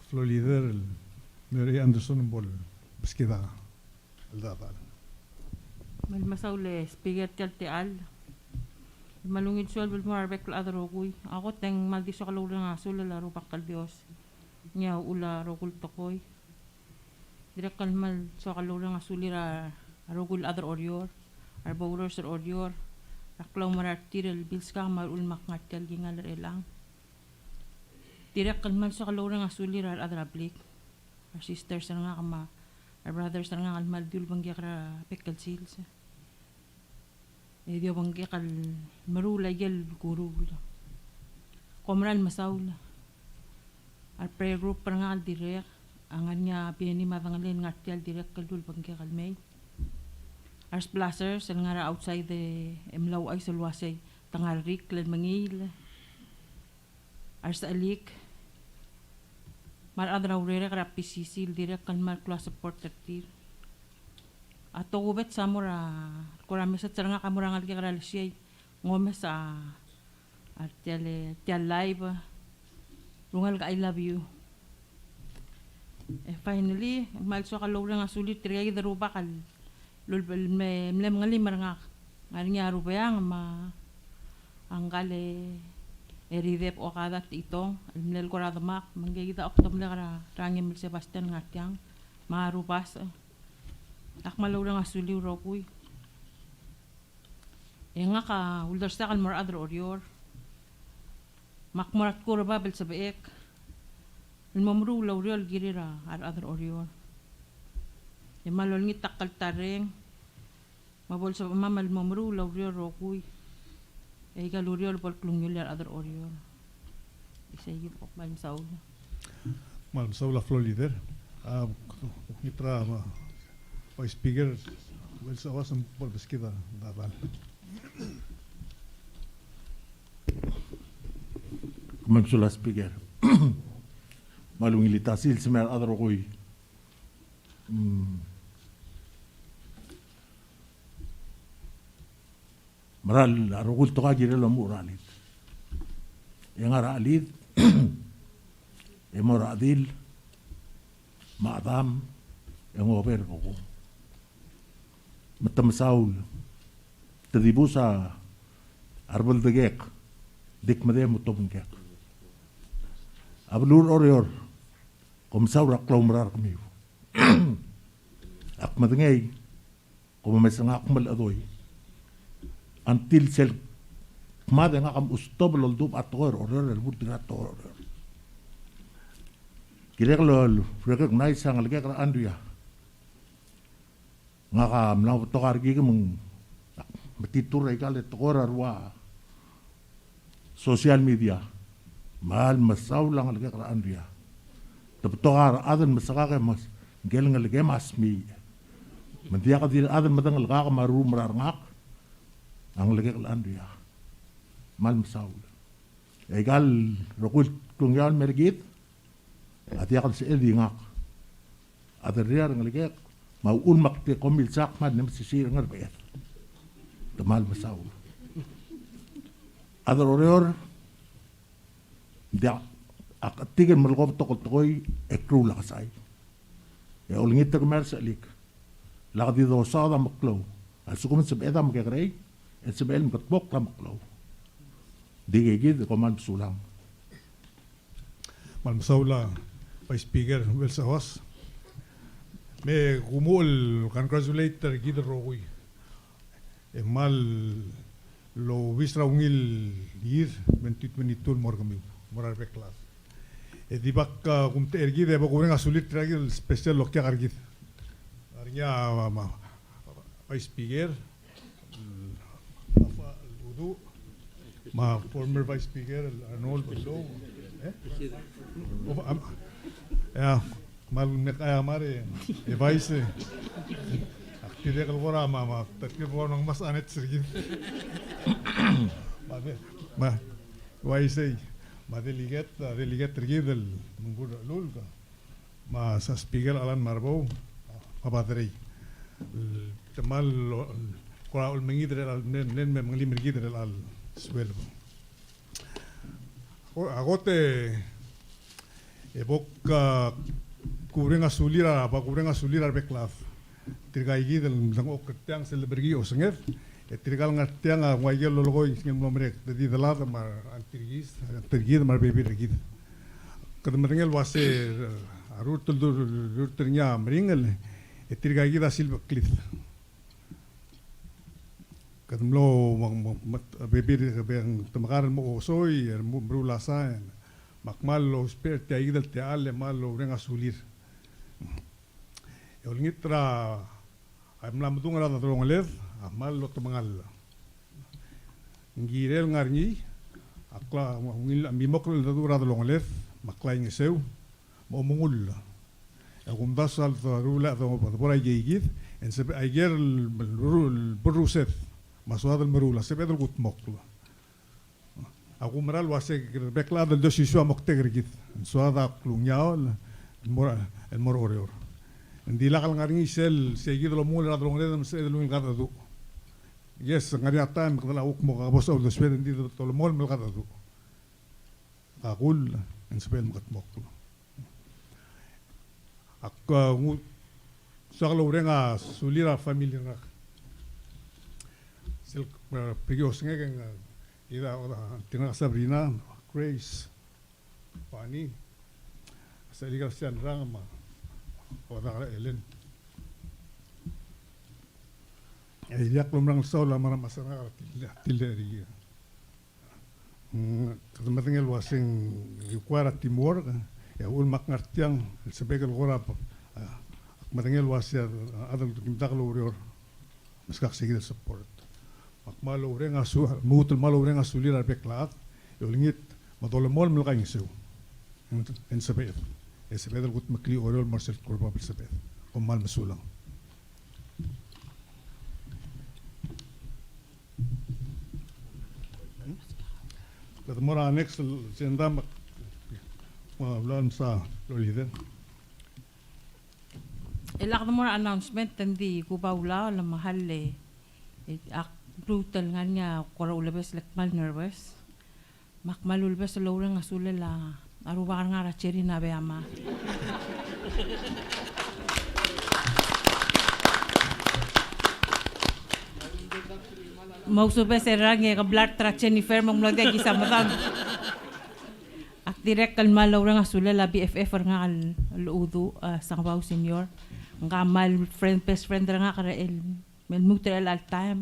floor leader el Mary Anderson me bo lebeskid a cheldechedechal. Kmal mesaul e Speaker tia el techall. Kmal ungil sueleb el mo er a rebek el chad el rokui. A kot e ng kmal di soak el oureng a sulel a Rubak el Dios. Ngii a uchul a rokui el tekoi. Dirrek el kmal soak el oureng a sulir a rokui el chad er Oreor, a revoters er Oreor, er a klaumerang er tir el bilskak me a uchul me ak ngar tia el kingall er chelechang. Dirrek el kmal soak el oureng a sulir a rechad er a blik, a re sisters er ngak me a re brothers er ngak el kmal di ulebengkek er a bek el sils. E di obengkek el meruul a ikel kuruul. Kom kmal mesaul. A re prayer group er ngak el dirrek, a ngar er ngii a Benny me a Dengelei el ngar tia el dirrek el di ulebengkek el mei. A re splasers el ngar er a outside e mla ouchais el uasei te ngar er a rirek el mengiil. A re sechelik me a rechad er a urerek er a P C C el dirrek el kmal klou a support er tir. A tokubets a mo er a, kora message er ngak a mo er a ngelekek er a lesiei, ng omes a, a tia el, tia el live, rungel ka I love you. E finally, kmal soak el oureng a sulir tirka kid el rubak el lul-, el mle, mle mengelim er ngak. Ngar er ngii a Rubeang me a ngkal e Rideb Okada Techitong, el mle el kora demak, me ngke kid a oktemlek er a Rangim el Sebastian Ngatiang, me a Rubasech. Ak kmal oureng a suliu el rokui. E ngak a uldersakl el mo er a chad er Oreor. Me ak mo er a tkul er bab el sebechek. el mo meruul a ureor el kirir a rechad er Oreor. E mal olengit a kltarreng me bo lsebechemam el mo meruul a ureor el rokui. E aika el ureor el bo el klungiolel a rechad er Oreor. Isei kid, kmal mesaul. Kmal mesaul a Floor Leader. A, ngii er a, a, Vice Speaker, Uelsawas, me bo lebeskid a dal. Kmal mesulang Speaker. Me a ungil el ta sils me a rechad el rokui. Mm. Mera el rokui el tekoi a kirel omuchel er a chelid. E ngar er a chelid, e mo er a chedil, me a chedam, e ng ober a kuk. Me te mesaul, te dibus a rebeldekek, di kmedem e tobengkek. A beluu er Oreor, kom mesaul er a klaumerang er kemiu. Ak medengei, kom omes er ngak me le chedoi. Until sel kmad e ngak a mchustobel el oldubech a tekoi er Oreor, el bo er tir a tekoi er Oreor. Kirek el recognize a ngelekek er a Andrea. Ngak a mla betok a rekik me ng metitur er aika el tekoi er a rua social media. Kmal mesaul a ngelekek er a Andrea. Te betok a rechad el mesekak e mes, ngike el ngelekem a smiich. Me ng diak di rechad el medengelkak me a rurumera er ngak a ngelekek el Andrea. Kmal mesaul. E aika el rokui el klungiaol el mer kid, a diak el sebeched el di ngak a derriar er a ngelekek, me a uchul me ak di kom milsakl me a di mesisiich er a Ngerbeched. Te kmal mesaul. A rechad er Oreor, ng diak, a ketik el melekoi a betok el tekoi e kruul a kesai. E olengit er kemiu a resechelik. Lak di dosaod a meklou. A lsekum ng sebeched a mekekerei, e ng sebechel el mekedmokl a meklou. Di kid, kom kmal mesulang. Kmal mesaul a Vice Speaker Uelsawas. Me kumuchel el congratulate er kid el rokui. E kmal obis er a ungil year twenty twenty-two el mo er kemiu, mo er a rebek el chad. E di bak, a, kumtechei er kid, e bo kuureng a sulir tirka kid el special el okiak er kid. Ngar er ngii a, a, a, Vice Speaker, el, el Uduch, me a former Vice Speaker, el Arnold Belou. E? O, am, ea, kmal mekchais a mad e, e Vice, e. Ak dirrek el kora me a, me a, te dirrek el kora me a ngmasech a nets er kid. Me a, me a, me a, uaisei, me a delegate, a delegate er kid el Mengkur Lulk, me a Speaker Alan Marbou, me a Baderei. Te kmal, kora olmengit er chelecha el, mle, mle, me mengelim er kid er chelecha el sueleb. O, a kot e, e bo kuureng a sulir a, bo kuureng a sulir a rebek el chad. Tirka kid el mdengchokl er tiang sel leberkii a osenged, e tirka el ngar tiang a nguu a ikel lolekoi sel mlo merek, te di delad me a tir kid, tir kid me a rebebil er kid. Kede medengei el uase a rurt el dur, rurt er ngii a meringel, e tirka kid a silbecheklid. Kede mlo, me, me, me, bebil, be ng te mekar el mo osoi, e mo meruul a sain, me ak kmal ousbech er tia kid el techall, e kmal oureng a sulir. E olengit er a, a mla medung er a delongeled, a kmal lotemengall. Ng kirel ngar er ngii, a kla, ungil, a mimokl el cheldecheduch er a delongeled, me a klaingeseu, me a omengull. E kumdasu a leruul e de bo er a ikei kid, e ng sebeched a ikel, el, el, el berrused, me a soad el meruul, a sebeched el kudmokl. A kumerang el uase kid a rebek el chad el di osisiu a moktek er kid. Ng soad a klungiaol el mo er a, el mo er a Oreor. Ng di lak el ngar er ngii sel, sei kid el omengull er a delongeled me sebeched el ungil kachedecheduch. Yes, ngar er ngii a taem me kede locha kuk mo kabos a uldesued, ng di dolemolem el kachedecheduch. Kakull, e ng sebechel el mekedmokl. Ak, a, nguu, soak el oureng a sulir a family er ngak. Sel, a, berkii osengek e ng, a, kid a, a, tirka Sabrina, Grace, Fanny, a Selika, Sianrang, me a, a, Ellen. E ileakl el oumerang el saul a mera el mesa er ngak er a til, tilde er ngii. Mm, kede medengei el uaseng require a teamwork, E a uchul me ak ngar tiang el sebechek el kora, a, ak medengei el uasei a, a, a chad el kim dak el oureor, meskak se kid el support. Me ak kmal oureng a su-, lmuut el kmal oureng a sulir a rebek el chad, e olengit me dolemolem el kaingeseu. E ng sebeched. E sebeched el kudmeklii a Oreor el mo er sel kora bab el sebeched. Kom kmal mesulang. Kede mo er a next agenda, me ak, me a ulaol msa, floor leader. E le kede mo er a announcement, e ng di kuba ulaol me a le, e, ak brutal ngar ngii a kora ulebes el kmal nervous. Me ak kmal ulebes el oureng a sulel a rubak er ngak er a Cherry Nabeyama. Mousubes er a ngii e ke blurt er a Jennifer me ng mlo diak kisa medang. Ak dirrek el kmal oureng a sulel a B F F er ngak el, el Uduch, a, Sengebau Senior. Ngka a kmal friend, best friend er ngak er a el Me lmuut er chelecha el taem,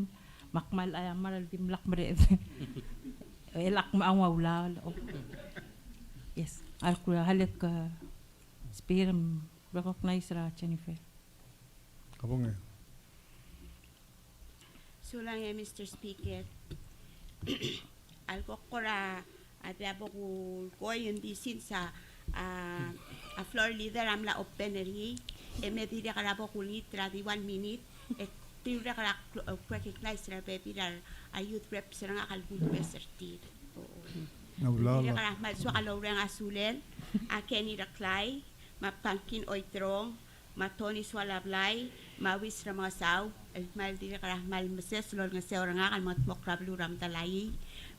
me ak kmal aiamar el dimlak mereched. El ak mo ua ulaol. Yes. A rekuk a lek, uh, speaker, um, recognize er a Jennifer. Kabong e. Sulang e Mister Speaker. A leko kora a diak bo kulekoi, ng di since a, a, a floor leader a mla open er ngii, e me dirrek er a bo kulengit er a di one minute, e tirurek er a kl-, recognize er a rebebil er a youth reps er ngak el kulbes er tir. Ng dirrek er a kmal soak el oureng a sulel a Kenny Reklai, me a Pangkin Oiterong, me a Tony Sualablai, me a Wis Remengesau, el kmal dirrek er a kmal meses el olengeseu er ngak el mengetmokl er a beluu er a Medalaii,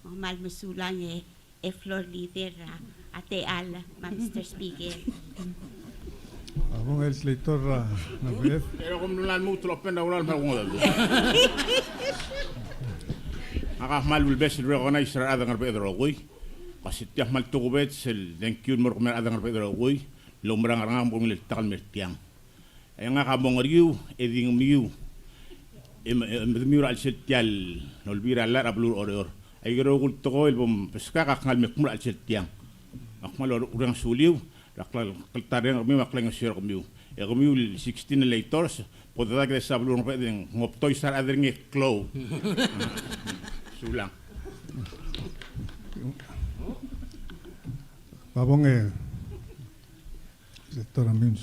me kmal mesulang e, e floor leader er a, a techall, me a Mister Speaker. A bo legislator er a, ng B F. Pero kom nunga lmuut el open er a ulaol me a kuk ngodech. Ngak a kmal ulebes el recognize er a rechad er a Ngerbeched el rokui. Kuk se tia kmal tokubets el thank you el mo er kemiu a rechad er a Ngerbeched el rokui. Loumerang er ngak me kuk ngiltak el mer tiang. E ngak a mo ngeriu, e di ngemiu. E me, e medemiu er a chelsel tia el olbiil er a llach er a beluu er Oreor. Aike el rokui el tekoi el bo mbeskak a kngai el me kmu er a chelsel tiang. Me ak kmal oureng a suliu er a kltarreng er kemiu me a klaingeseu er kemiu. E kemiu el sixteen legislators, bo dedak e desa beluu er a Ngerbeched e ng obtois a rechad er ngii e klou. Sulang. Babong e. Senator Amins.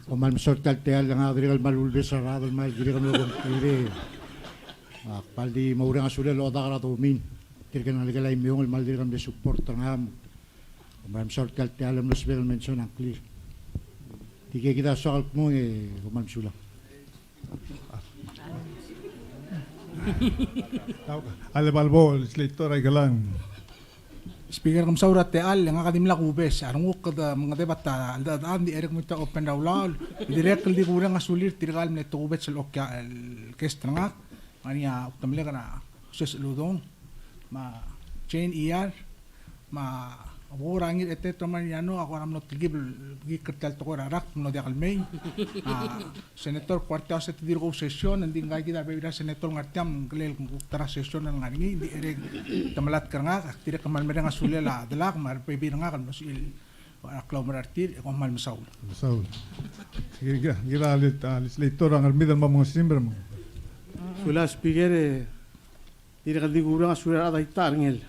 Kom kmal mesaul er tia el techall, e ngak a dirrek el kmal ulebes er a rechad el kmal dirrek el mlo kongklir. A kmal di mo oureng a sulel el odak er a domin. Tirke el ngelekel a Imeong el kmal dirrek el mle support er ngak. Kom kmal mesaul er tia el techall el mlo sebechek el mention a ngklir. Tirke kid a soak el kmo e kom kmal mesulang. A le bal bo, legislator Aikelang. Speaker, kom saul er a techall, e ngak a dimlak kubes, a renguk kede mengedeb a ta, a, a, a, ng di cherek mo tia open er a ulaol, dirrek el di kureng a sulir tirka el mle tokubets el okiu el guest er ngak, ngar ngii a Utemelek er a Moses Uludong, me a Jane Iyar, me a Bora Ngir Etet Romaniano, a kora mlo telkib el kik er tia el tekoi er a rak, mlo diak el mei. A Senator Kuartei a se te dirk ou session, ng di ngka kid a rebebil er a senator el ngar tiang, ng kirel kuk ta er a session el ngar ngii, ng di cherek te melatk er ngak, ak dirrek el kmal mereng a sulel a delak, me a rebebil er ngak el mlo sebechir el klaumerang er tir, e kom kmal mesaul. Mesaul. Kid, kid a le, a, legislator a Ngermid el mo mengesim er mo. Sulang Speaker, e Dirrek el di kureng a sulir a rechad a ita er ngii.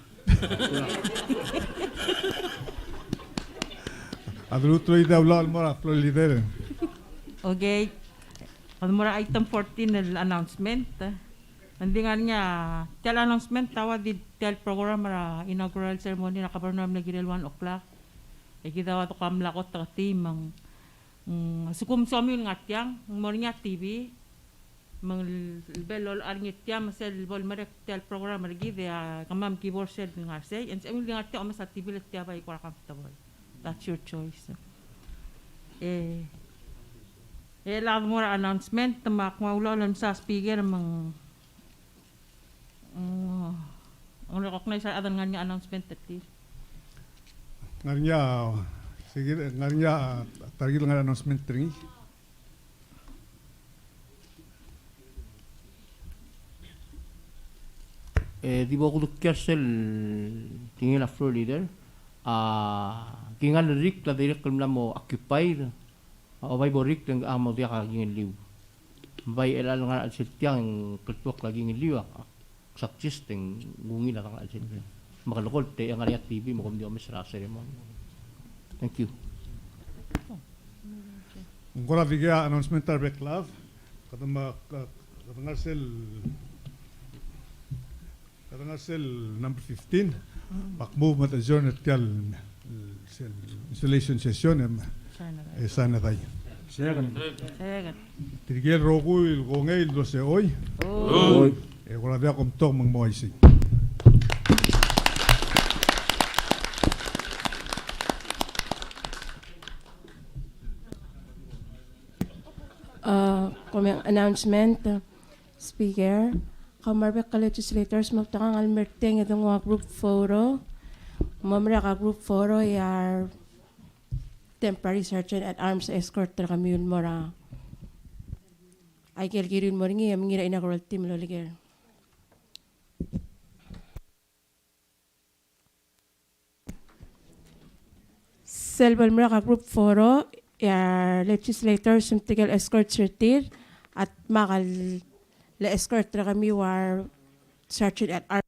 A dulu tlo idea ulaol el mo er a floor leader. Okay. Kede mo er a item fourteen el announcement. Ng di ngar ngii a tia el announcement a ua di tia el program er a inaugural ceremony er a governor a mle kirel one o'clock. E kid a ua de ko mla kot er a team me ng, mm, sekum somiu el ngar tiang, ng mo er ngii a T V. Me ng lebo el lolecha er ngii tia me sel bo lemerek tia el program er kid e a kemam ki bo er sel ngar sei, e ng sebechemiu el di ngar tia omes a T V le tia bai kora comfortable. That's your choice. E, e le kede mo er a announcement, me ak nguu a ulaol el msa speaker me ng, mm, ng recognize a rechad el ngar ngii a announcement er tir. Ngar ngii a, sei kid, ngar ngii a ta er kid el ngar ngii a announcement er ngii. E di bo kudekiu er sel tekingel a floor leader, a kingal el rikl a dirrek el mla mo occupied, a oba bo rikl e ng mo diak a kingelliu. Bai el ngar er a chelsel tiang e ng kltuokl a kingelliu a suggest e ng ungil a ngar er a chelsel tiang. Me a kelekolt e ng ngar er ngii a T V me kom di omes er a ceremony. Thank you. Ng kora di kea announcement er a bek el chad, kede me, kede ngar sel Kede ngar sel number fifteen, me ak move me te adjourn er tia el, sel installation session e, e sain a dai. Second. Second. Tirke el rokui el kongei el dose oi. Oi. E kora diak kom tok me ng mo uaisei. Uh, comment announcement. Speaker, kau me a rebek el legislators, me te ngar er ngii a mle tang e de nguu a group photo. Me merek a group photo e a temporary sergeant at arms escort er kemiu el mo er a, aike el kirir el mo er ngii e mengiil er a inaugural team el oleker. Sel bo lemerek a group photo, e a legislators me tirke el escorts er tir, a dmak el escort er kemiu a Sergeant at Arms.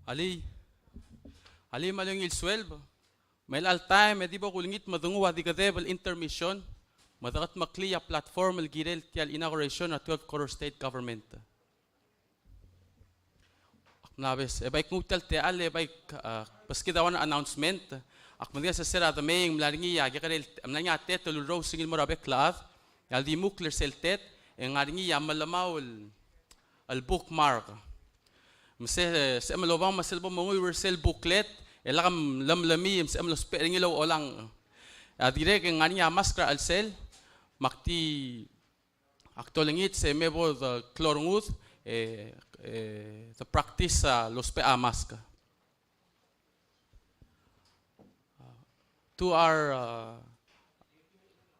Alii, alii me a ungil sueleb, me chelecha el taem e di bo kulengit me de nguu a di kedeb el intermission, me de kedmeklii a platform el kirel tia el inauguration er a twelve Koror State Government. Ak mla obes, e bai knguu tia el techall e bai, ah, beskid a one announcement. Ak medengei a sesei er a demei e ng mla er ngii a kekerei, mla er ngii a tet el ulrous ngii el mo er a bek el chad, e a ledimukl er sel tet, e ng ngar er ngii a melemau el, el bookmark. Me se, sebechem el obang me sel bo monguiu er sel booklet, e lak mlemlemii, me sebechem el ousbech er ngii el oucholangch. A dirrek e ng ngar er ngii a mask er a chelsel, me ak di Ak dolengit se me bo de klou a rengud, e, e, de practice a lousbech a mask. To our, uh,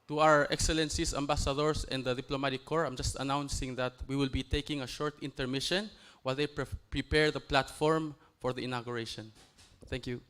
to our excellencies, ambassadors, and the diplomatic corps, I'm just announcing that we will be taking a short intermission while they pre-, prepare the platform for the inauguration. Thank you.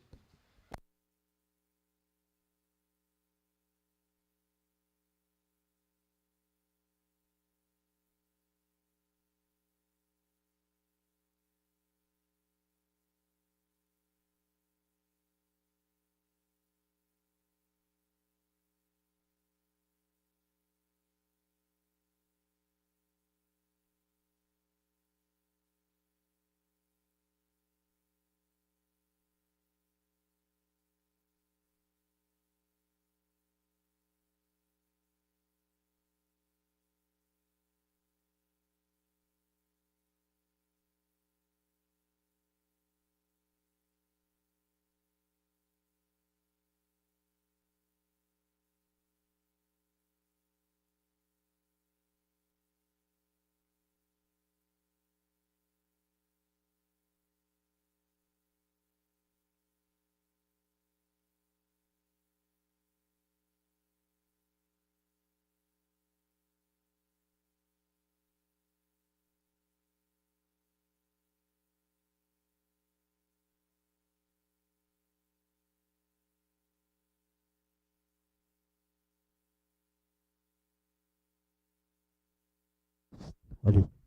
Alii.